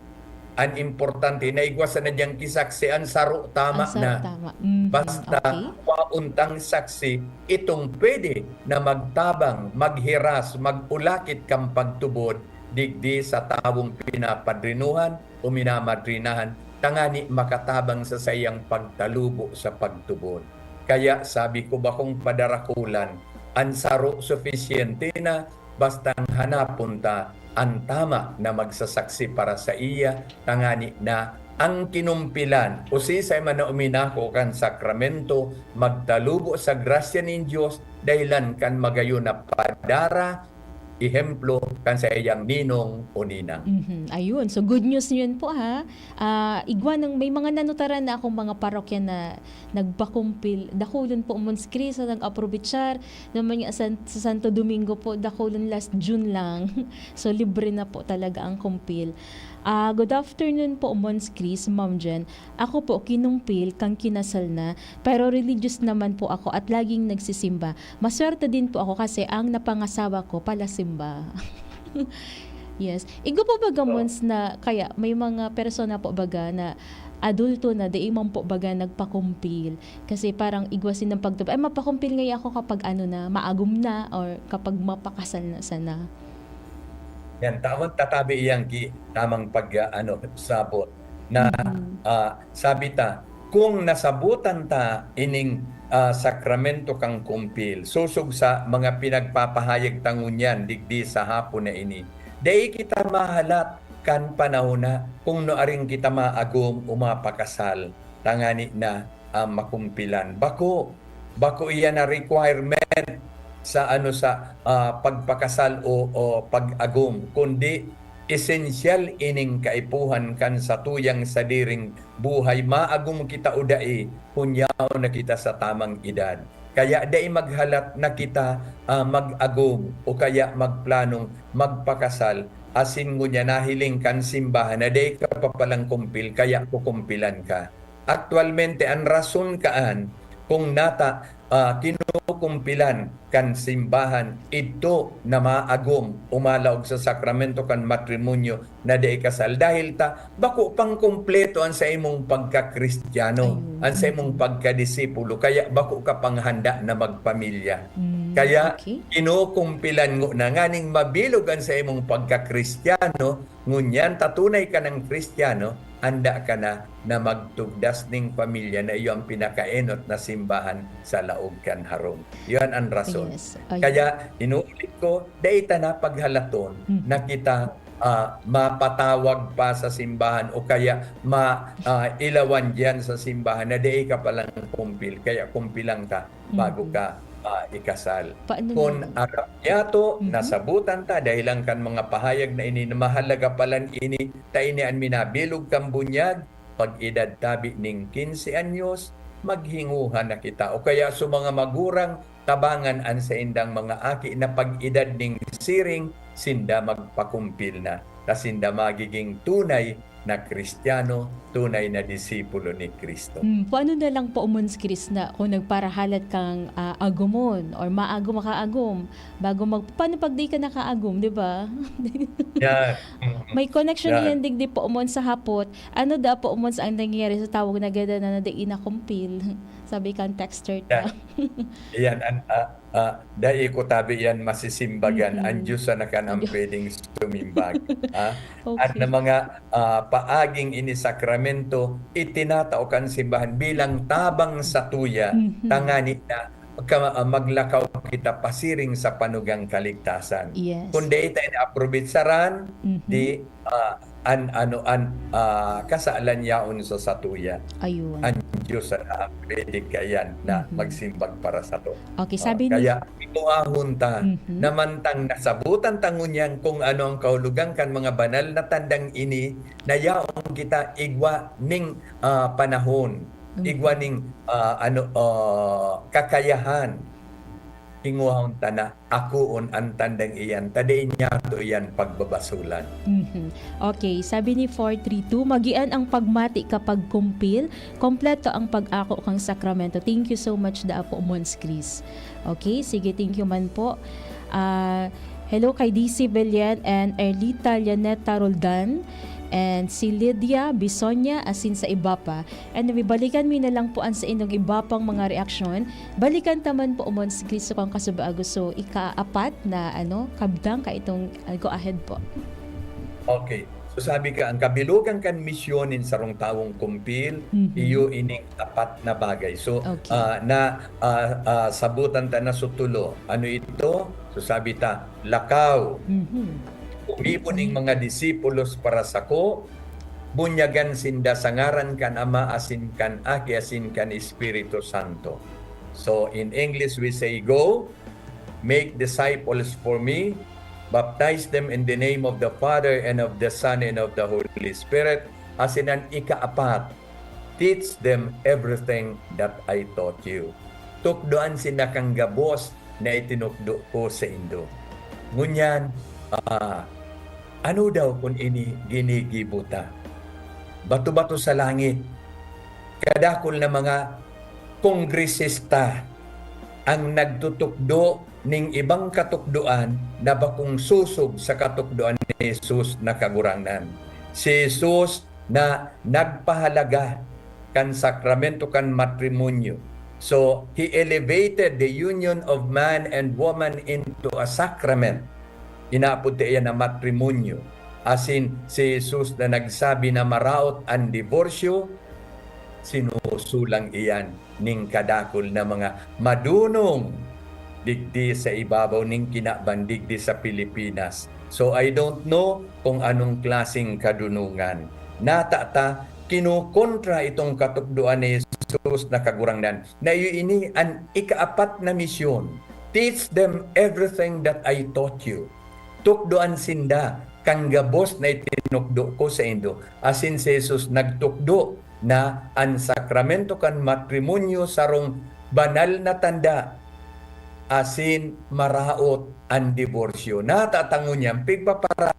An importante, naigwa sana diyang kisaksi, an saro tama Ang saro na. tama. Mhm. Basta Okay. waon tang saksi, itong pwede na magtabang, maghiras, mag-ulakit kan pagtubod, digdi sa tawong pinapadrinuhan o minamadrinahan, tangani makatabang sa saiyang pagtalubo sa pagtubod. Kaya sabi ko, bakong padarakulan, an saro sufisyente na, bastang hanapon ta an tama na magsasaksi para saiya, tangani na ang kinumpilan, usisay man na uminako kan sakramento, magtalubo sa grasya nin Dios, dahelan kan magayon na padara, ehemplo kan saiyang ninong o ninang. Mhm. Ayun. So, good news yun po, ha. Ah, igwa ng, may mga nanutaran na akong mga parokya na nagpakumpil. Dakulon po, Mons Chris, ang nag-aprobechar. Naman nga sa, sa Santo Domingo po, dakulon last June lang. So, libre na po talaga ang kumpil. Ah, good afternoon po, Mons Chris, Ma'am Jen. Ako po, kinumpil kan kinasal na, pero religious naman po ako at laging nagsisimba. Maswerte din po ako kasi ang napangasawa ko palasimba. Yes. Igwa po baga, Oh. Mons, na kaya may mga persona po baga na adulto na, dai man po baga nagpakumpil. Kasi parang igwa sinang pagtub-, "Ay, mapakumpil ngaya ako kapag ano na, maagom na or kapag mapakasal na sana." Yan, tawon tatabi iyang gi-, tamang pag, ah, ano, sabot na, Mhm. ah, sabi ta, kung nasabutan ta ining, ah, sakramento kan kumpil, sosog sa mga pinagpapahayag ta ngunyan digdi sa hapon na ini, dai kita mahalat kan panahon na kung nuaring kita maagom o mapakasal, tangani na, ah, makumpilan. Bako, bako iyan na requirement sa, ano, sa, ah, pagpakasal o, o pag-agom, kundi esensyal ining kaipuhan kan satuyang sadiring buhay, maagom kita o dai, kun yaon na kita sa tamang edad. Kaya dai maghalat na kita, ah, mag-agom o kaya magplanong magpakasal, asin ngunyan nahiling kan simbahan na dai ka pa palang kumpil, kaya kukumpilan ka. Aktualmente, an rason kaan kung nata, ah, kinukumpilan kan simbahan idto na maagom o malaog sa sakramento kan matrimonyo na dai kasal, dahil ta bako pang kumpleto an saimong pagkakristiyano, Ayun. an saimong pagkadisipulo, kaya bako ka pang handa na magpamilya. Mm, Kaya okay. kinukumpilan ngona nganing mabilog an saimong pagkakristiyano, ngunyan ta tunay ka nang Kristiyano, handa ka na na magtugdas ning pamilya na iyo ang pinakaenot na simbahan sa laog kan harong. Iyan an rason. Yes, ayun. Kaya, inuulit ko, dai ta na paghalaton Mhm. na kita, ah, mapatawag pa sa simbahan o kaya ma-, ah, ilawan diyan sa simbahan na dai ka palang kumpil, kaya kumpilan ka bago Mhm. ka, ah, ikasal. Paano Kun na? arap niyato, Mhm. nasabutan ta, dahelan kan mga pahayag na ini na mahalaga palan ini, ta ini an minabilog kan bunyag, pag-edad tabi ning quince anyos, maghinguha na kita. O kaya sa mga magurang, tabangan an saindang mga aki na pag-edad ning siring, sinda magpakumpil na, ta sinda magiging tunay na Kristiyano, tunay na disipulo ni Kristo. Hmm, paano na lang po, Mons Chris, na kung nagparahalat kang, ah, agumon or maagom makaagom, bago mag-, paano pag di ka nakaagom, di ba? Yan. Mm. May connection Yan. Yan, digdi po, Mons, sa hapot. Ano da po, Mons, ang nangyayari sa tawong nagada na, na dai nakumpil? Sabi kan texter ta. Yan. Yan, an-, ah, Ah, dai ko tabi yan masisimbagan. Mm-mm. An Diyos sana kan ang Diyos. Pwedeng sumimbag. Ah, Okay. An mga, ah, paaging ini sakramento, itinatao kan simbahan bilang tabang satuya, Mhm. tangani na ka-, ah, maglakaw kita pasiring sa panugang kaligtasan. Yes. Kun dai ta ini aprobetsaran, Mhm. di, ah, an, ano, an, ah, kasalan yaon sa satuya. Ayun. An Diyos an, ah, pwede kaiyan na Mhm. magsimbag para sato. Okay, Ah, sabi ni kaya ituahon ta Mhm. na mantang nasabutan ta ngunyan kung ano ang kahulogan kan mga banal na tandang ini, na yaon kita igwa ning, ah, panahon. igwa ning, ah, ano, ah, kakayahan, hinguhahon ta na akoon an tandang iyan, ta dai niyato iyan pagbabasolan. Mhm. Okay, sabi ni four three two, "Magian ang pagmati kapag kumpil, kompleto ang pag-ako kan sakramento." Thank you so much, Apo Mons Chris. Okay, sige, thank you man po. Ah, hello kay D C Belian and Erlita Llaneta Roldan and si Lydia Bisonia, asin sa iba pa. Anyway, balikan mi na lang po an saindong iba pang mga reaksyon. Balikan ta man po, Mons Chris, kan kasubago. So, ikaapat na, ano, kabtang kaitong, ah, go ahead po. Okay. So, sabi ka, ang kabilugan kan misyon nin sarong tawong kumpil, Mhm. iyo ining apat na bagay. So, Okay. ah, na, ah, ah, sabutan ta na sa tulo. Ano ito? So, sabi ta, lakaw. Mhm. Gubon ning mga disipulos para sako, bunyagan sinda sa ngaran kan Ama, asin kan Aki, asin kan Espiritu Santo. So, in English, we say, "Go, make disciples for me, baptize them in the name of the Father, and of the Son, and of the Holy Spirit." Asin an ikaapat, "Teach them everything that I taught you." Tukdoan sinda kan gabos na itinukdo ko saindo. Ngunyan, ah, ano daw kun ini ginigibo ta? Bato-bato sa langit, kadakul na mga kongresista ang nagtutukdo ning ibang katukdoan na bakong sosog sa katukdoan ni Jesus na Kagurangnan. Si Jesus na nagpahalaga kan sakramento kan matrimonyo. So, he elevated the union of man and woman into a sacrament. Inaapod ta iyan na matrimonyo. Asin si Jesus na nagsabi na maraot an diborsyo, sinusulang iyan ning kadakul na mga madunong digdi sa ibabaw ning kinaban digdi sa Pilipinas. So, I don't know kung anong klaseng kadunongan. Natata, kinukontra itong katukdoan ni Jesus na Kagurangnan, na iyo ini an ikaapat na misyon, "Teach them everything that I taught you." Tukdoan sinda kan gabos na itinukdo ko saindo. Asin si Jesus nagtukdo na an sakramento kan matrimonyo sarong banal na tanda, asin maraot an diborsyo. Natatangon niyan, pigpapara,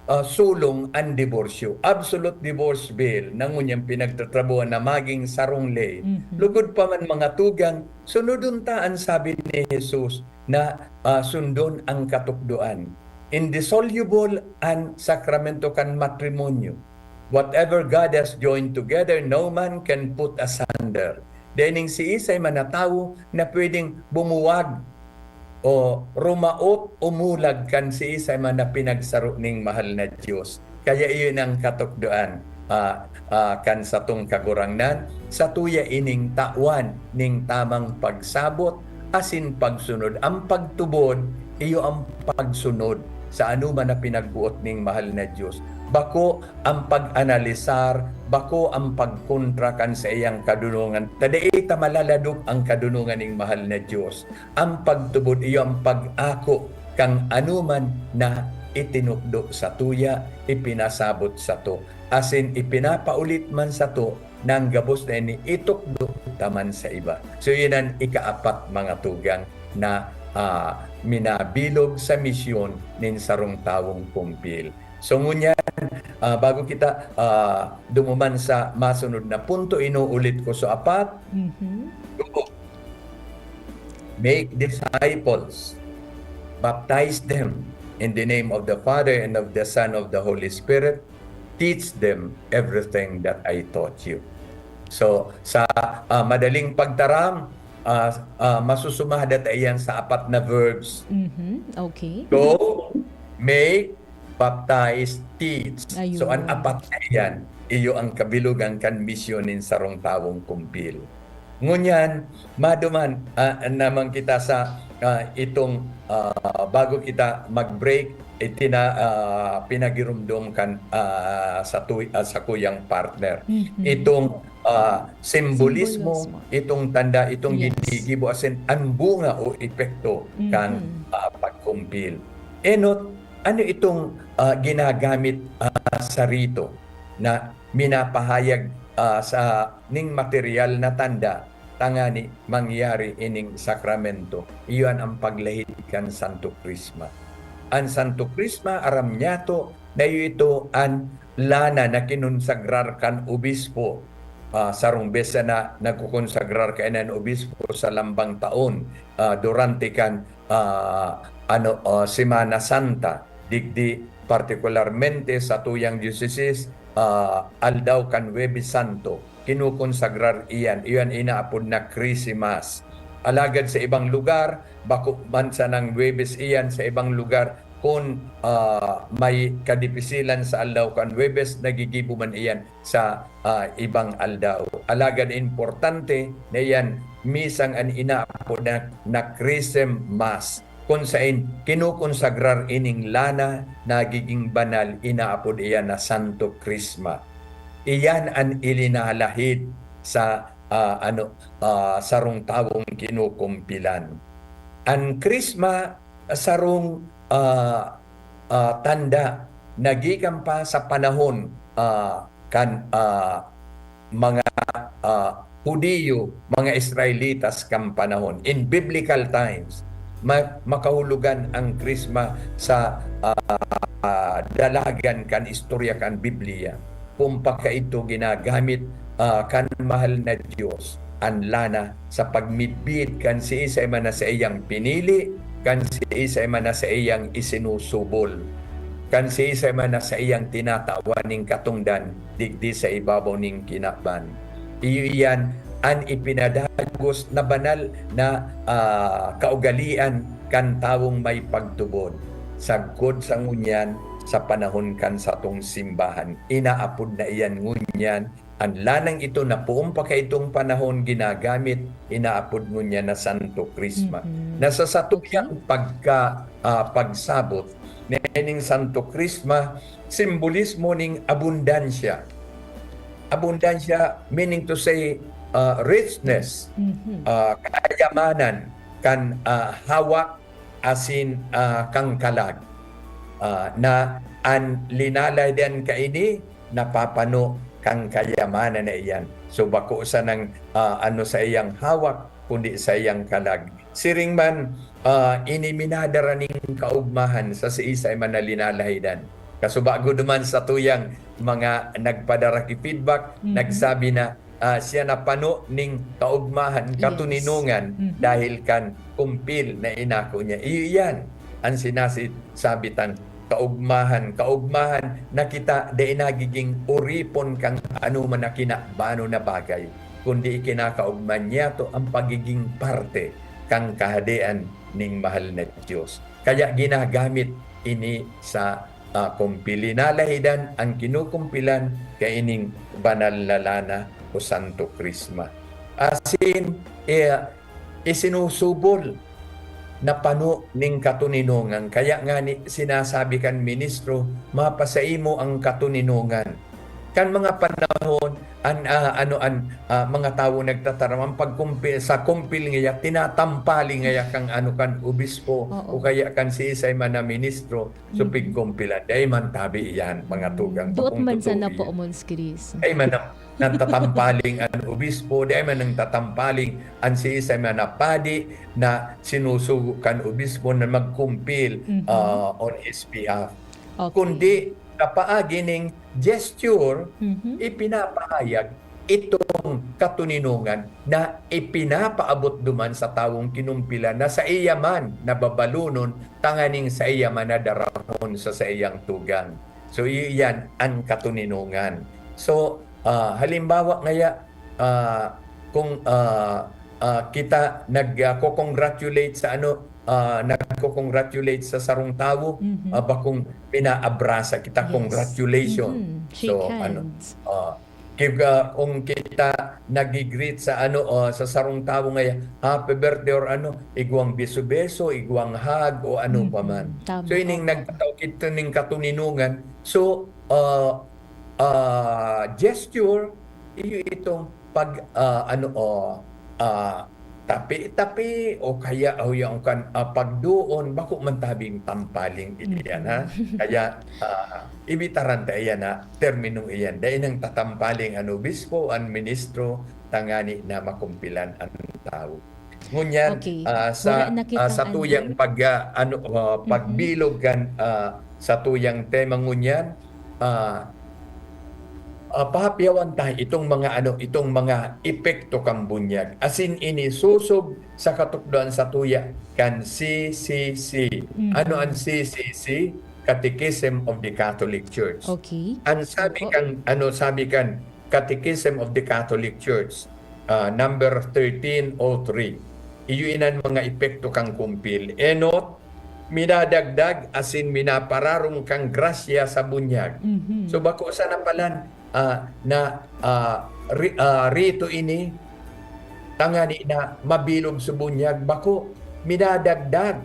ah, sulong an diborsyo. Absolute divorce bill na ngunyan pinagtatrabuhan na maging sarong ley. Mhm. Lugod pa man, mga tugang, sunodon ta an sabi ni Jesus na, ah, sundon ang katukdoan. Indissoluble an sakramento kan matrimonyo. "Whatever God has joined together, no man can put asunder." Dai ning siisay man na tawo na pwedeng bumuwag o rumaot o mulag kan siisay man na pinagsaro ning mahal na Dios. Kaya iyon ang katukdoan, ah, ah, kan satong Kagurangnan, satuya ining tawan ning tamang pagsabot asin pagsunod. Ang pagtubod, iyo ang pagsunod sa anoman na pinagboot ning mahal na Dios. Bako ang pag-analisar, bako ang pagkontra kan saiyang kadunongan. Ta dai ta malaladog ang kadunongan ning mahal na Dios. Ang pagtubod, iyo ang pag-ako kan anoman na itinukdo satuya, ipinasabot sato, asin ipinapaulit man sato na ang gabos na ini itukdo ta man sa iba. So, iyan an ikaapat, mga tugang, na, ah, minabilog sa misyon nin sarong tawong kumpil. So, ngunyan, ah, bago kita, ah, dumuman sa masunod na punto, inuulit ko, so, apat, Mhm. Go. Make disciples. Baptize them in the name of the Father, and of the Son, of the Holy Spirit. Teach them everything that I taught you. So, sa, ah, madaling pagtaram, ah, ah, masusumada ta iyan sa apat na verbs. Mhm. Okay. Go, make, baptize, teach. Ayun. So, an apat na iyan, iyo ang kabilugan kan misyon nin sarong tawong kumpil. Ngunyan, maduman, ah, naman kita sa, ah, itong, ah, bago kita mag-break, itina-, ah, pinagiromdom kan, ah, sa tuy-, ah, sa kuyang partner. Mhm. Itong, ah, simbolismo, Simbolismo. Itong tanda, itong Yes. ginigibo, asin an bunga o epekto kan, Mhm. ah, pagkumpil. Enot, ano itong, ah, ginagamit, ah, sa rito na minapahayag ah, sa ning material na tanda, tangani mangyari ining sakramento. Iyon ang paglahid kan Santo Krisma. An Santo Krisma, aram niyato na iyo ito an lana na kinonsagrar kan obispo. Ah, sarong bes na nagkukonsagrar kaiyan an obispo sa lambang taon, ah, durante kan, ah, ano, ah, Semana Santa. Digdi, partikularmente sa tuyang diocese, ah, aldaw kan Huwebes Santo, kinukonsagrar iyan. Iyan inaapod na Christmas. Alagad sa ibang lugar, bako man sanang Huwebes iyan, sa ibang lugar, kun, ah, may kadipisilan sa aldaw kan Huwebes, nagigibo man iyan sa, ah, ibang aldaw. Alagad importante na iyan, misang an inaapod na, na Chrism Mass, kun sain kinukonsagrar ining lana, nagiging banal, inaapod iyan na Santo Krisma. Iyan an ilinalahid sa, ah, ano, ah, sarong tawong kinukumpilan. An Krisma, sarong, ah, ah, tanda na gikan pa sa panahon, ah, kan, ah, mga, ah, Judio, mga Israelitas kan panahon. In biblical times, ma-, makahulogan ang Krisma sa, ah, ah, dalagan kan istorya kan Biblia. Kung pagkaidto ginagamit, ah, kan mahal na Dios an lana sa pagmidbid kan siisay man na saiyang pinili, kan siisay man na saiyang isinusubol, kan siisay man na saiyang tinatawan ning katongdan digdi sa ibabaw ning kinaban. Iyo iyan an ipinadagos na banal na, ah, kaugalian kan tawong may pagtubod. Sagkod sa ngunyan, sa panahon kan satong simbahan, inaapod na iyan ngunyan, an lanang ito na poon pa kaitong panahon ginagamit, inaapod ngunyan na Santo Krisma. Mhm. Na sa satuyang Okay. pagka-, ah, pagsabot, nining Santo Krisma, simbolismo ning abundansya. Abundansya, meaning to say, ah, richness, Mhm. ah, kayamanan, kan, ah, hawak asin, ah, kan kalag. Ah, na an linalahidan kaini napapano kan kayamanan na iyan. So, bako sanang, ah, ano saiyang hawak, kundi saiyang kalag. Siring man, ah, ini minadara ning kaogmahan sa siisay man na linalahidan. Kasubago duman sa tuyang mga nagpadara ki feedback, Mhm. nagsabi na, ah, siya napano ning kaogmahan, Yes. katoninongan, Mhm. dahil kan kumpil na inako niya. Iyo iyan an sinasabi tang kaogmahan. Kaogmahan na kita dai nagiging oripon kan anoman na kinabanon na bagay, kundi ikinakaogma niyato an pagiging parte kan Kahadean ning mahal na Dios. Kaya ginagamit ini sa, ah, kumpil. Linalahidan an kinukumpilan kaining banal na lana o Santo Krisma. Asin, eh, isinusubol na pano ning katoninongan. Kaya ngani sinasabi kan ministro, "Mapasaimo ang katoninongan." Kan mga panahon, an, ah, ano, an, ah, mga tawo nagtataram, ang pagkumpi-, sa kumpil ngaya, tinatampali ngaya kan, ano, kan obispo Oo. o kaya kan siisay man na ministro, so, Mhm. pigkumpilan. Dai man tabi iyan, mga tugang. Buot Kung man totoo sana iyan. po, Mons Chris. Dai man ang nagtatampaling an obispo, dai man nagtatampaling an siisay man na padi na sinusugo kan obispo na magkumpil, Mhm. ah, on his behalf. Okay. Kundi sa paagi ning gesture, Mhm. ipinapahayag itong katoninongan na ipinapaabot duman sa tawong kinumpilan na saiya man na babalonon tanganing saiya man na darahon sa saiyang tugang. So, iyo iyan an katoninongan. So, ah, halimbawa ngaya, ah, kung, ah, ah, kita nag, ah, ko-congratulate sa ano, ah, nagko-congratulate sa sarong tawo, Mhm. ah, bakong pinaabrasa kita, Yes. congratulations. Mhm. Shake So, ano, hands. ah, kig-, ah, kung kita nag-greet sa ano, ah, sa sarong tawo ngaya, "Happy birthday," or ano, igwang beso-beso, igwang hug, o ano Mhm. pa man. Tama, So, ining opo. nagtatao kita ning katoninongan. So, ah, ah, gesture, iyo itong pag, ah, ano, oh, ah, tapi-tapi o kaya, o yung kan, ah, pagdoon, bako man tabing tampaling iyan, ha? Mhm. Kaya, ah, ibitaran ta iyan, ha? Terminong iyan. Dai nang tatampaling an obispo, an ministro, tangani na makumpilan an tawo. Ngunyan, Okay. ah, sa, Wala na ah, kitang sa tuyang ano. pag, ah, ano, ah, Mhm. pagbilog kan, ah, sa tuyang tema ngunyan, ah, ah, pahapyawan ta itong mga ano, itong mga epekto kan bunyag. Asin ini susob sa katukdoan sa tuya kan C C C. Mhm. Ano an C C C? Catechism of the Catholic Church. Okay. An sabi Opo. kan, ano, sabi kan Catechism of the Catholic Church, ah, number thirteen oh three. Iyo inan mga epekto kan kumpil. Enot, minadagdag asin minapararong kan grasya sa bunyag. Mhm. So, bako sana palan, ah, na, ah, ri-, ah, rito ini, tangani na mabilog sa bunyag, bako, minadagdag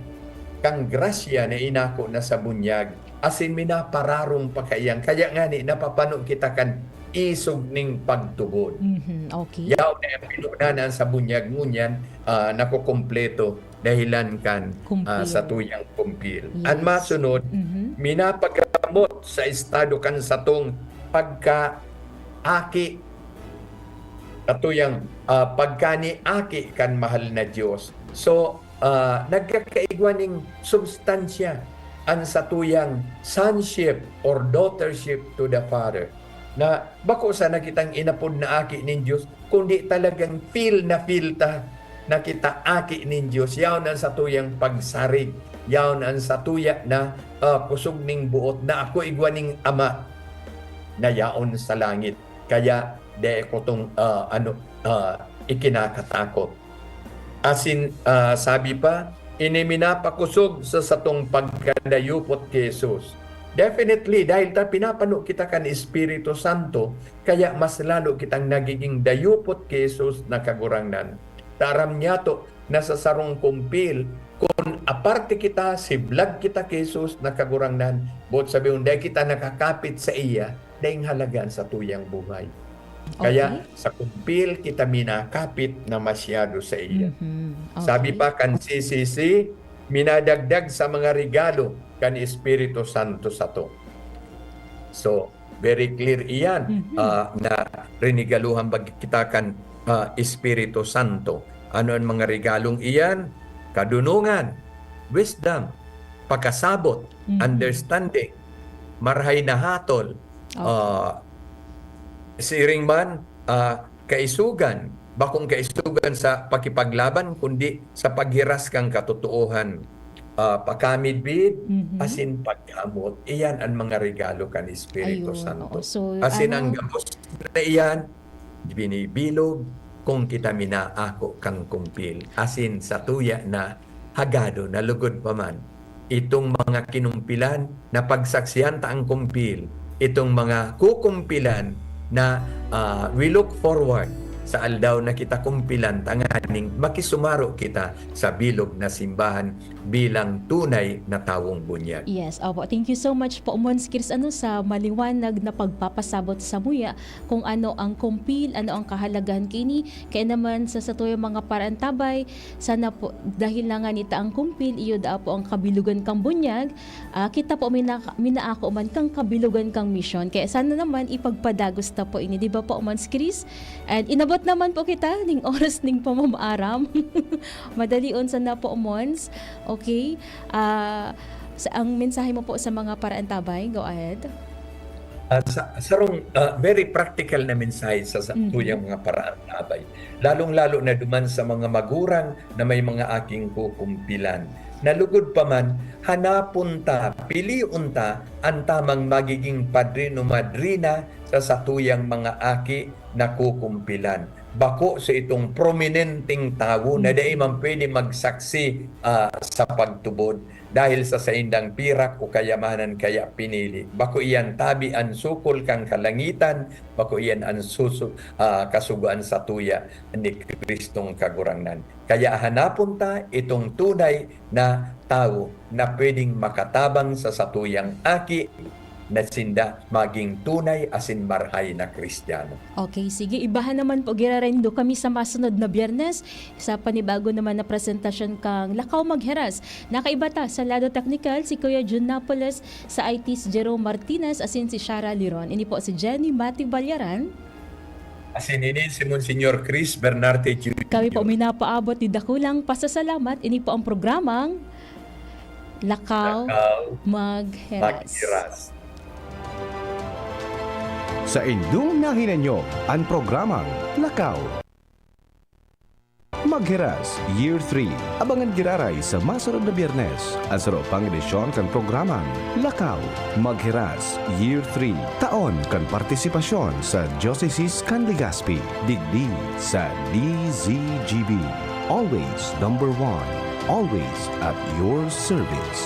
kan grasya na inako na sa bunyag, asin minapararong pa kaiyan. Kaya ngani, napapano kita kan isog ning pagtubod. Mhm, okay. Yaon na ang pinunanan sa bunyag ngunyan, ah, nakukumpleto dahilan kan, ah, Kumpil. sa tuyang kumpil. Yes. An masunod, Mhm. minapagamot sa estado kan satong pagkaaki, katuyang, ah, pagkaniaki kan mahal na Dios. So, ah, nagkakaigwa ning substansya an satuyang sonship or daughtership to the Father, na bako sana kitang inapod na aki nin Dios, kundi talagang feel na feel ta na kita aki nin Dios. Yaon an satuyang pagsarig, yaon an satuya na, ah, kusog ning boot na ako igwa ning Ama na yaon sa langit. Kaya dai ko tong, ah, ano, ah, ikinakatakot. Asin, ah, sabi pa, ini minapakosog sa satong pagkadayupot ki Jesus. Definitely, dahil ta pinapano kita kan Espiritu Santo, kaya mas lalo kitang nagiging dayupot ki Jesus na Kagurangnan. Ta aram niyato na sa sarong kumpil, kun aparte kita, siblag kita ki Jesus na Kagurangnan, boot sabihon, dai kita nakakapit sa iya, daing halaga an satuyang buhay. Kaya Okay. sa kumpil kita minakapit na masyado sa iya. Mhm. Sabi Okay. pa kan C C C, minadagdag sa mga regalo kan Espiritu Santo sato. So, very clear iyan, Mhm. ah, na rinigaluhan ba kita kan, ah, Espiritu Santo. Ano an mga regalong iyan? Kadunongan, wisdom, pakasabot, Mhm. understanding, marahay na hatol, Okay. ah, siring man, ah, kaisogan, bakong kaisogan sa pakipaglaban, kundi sa paghiras kan katotoohan. Ah, pakamidbid, Mhm. asin paggamot. Iyan an mga regalo kan Espiritu Ayun, Santo. oo. So, Asin ang ano? gabos na iyan, binibilog kung kita minaako kan kumpil. Asin satuya na hagado na lugod pa man itong mga kinumpilan na pagsaksihan ta ang kumpil, itong mga kukumpilan na, ah, we look forward sa aldaw na kita kumpilan tanganing makisumaro kita sa bilog na simbahan bilang tunay na tawong bunyag. Yes, opo. Thank you so much po, Mons Chris, ano, sa maliwanag na pagpapasabot samuya kung ano ang kumpil, ano ang kahalagahan kini. Kaya naman sa satuyang mga paraantabay, sana po, dahil na nga nita ang kumpil, iyo daa po ang kabilugan kang bunyag, ah, kita po mina-, minaako man kang kabilugan kang misyon. Kaya sana naman ipagpadagos ta po ini, di ba po, Mons Chris? And inabot naman po kita ning oras ning pamamaaram. Madalion sana po, Mons. Okay? Ah, sa, ang mensahe mo po sa mga paraantabay, go ahead. Ah, sa, sarong, ah, very practical na mensahe sa, sa Mhm. tuyang mga paraantabay. Lalong-lalo na duman sa mga magurang na may mga aking kukumpilan. Na lugod pa man, hanapon ta, pilion ta an tamang magiging padrino, madrina sa satuyang mga aki na kukumpilan. Bako sa itong prominenteng tawo na Mhm. dai man pwede magsaksi, ah, sa pagtubod dahil sa saindang pirak o kayamanan kaya pinili. Bako iyan tabi an sukol kan kalangitan, bako iyan an susu-, ah, kasugoan satuya ni Kristong Kagurangnan. Kaya hanapon ta itong tunay na tawo na pwedeng makatabang sa satuyang aki na sinda maging tunay asin marahay na Kristiyano. Okay, sige. Ibahan naman po, giraray nindo kami sa masunod na Biyernes sa panibago naman na presentasyon kan Lakaw Magheras. Nakaiba ta sa lado teknikal, si Kuya Jun Napoles, sa I T si Jerome Martinez, asin si Shara Liron. Ini po si Jenny Mati Balyaran. Asin ini si Monsignor Chris Bernarte Junior. Kami po minapaabot ni dakulang pasasalamat. Ini po ang programang Lakaw Lakaw Magheras. Maghiras. Sa indong nahinanyo, an programang Lakaw Magheras Year three. Abangan giraray sa masunod na Biyernes an saro pang edisyon kan programang Lakaw Magheras Year three, taon kan partisipasyon sa Diocese kan Legazpi, digdi sa D Z G B. Always number one. Always at your service.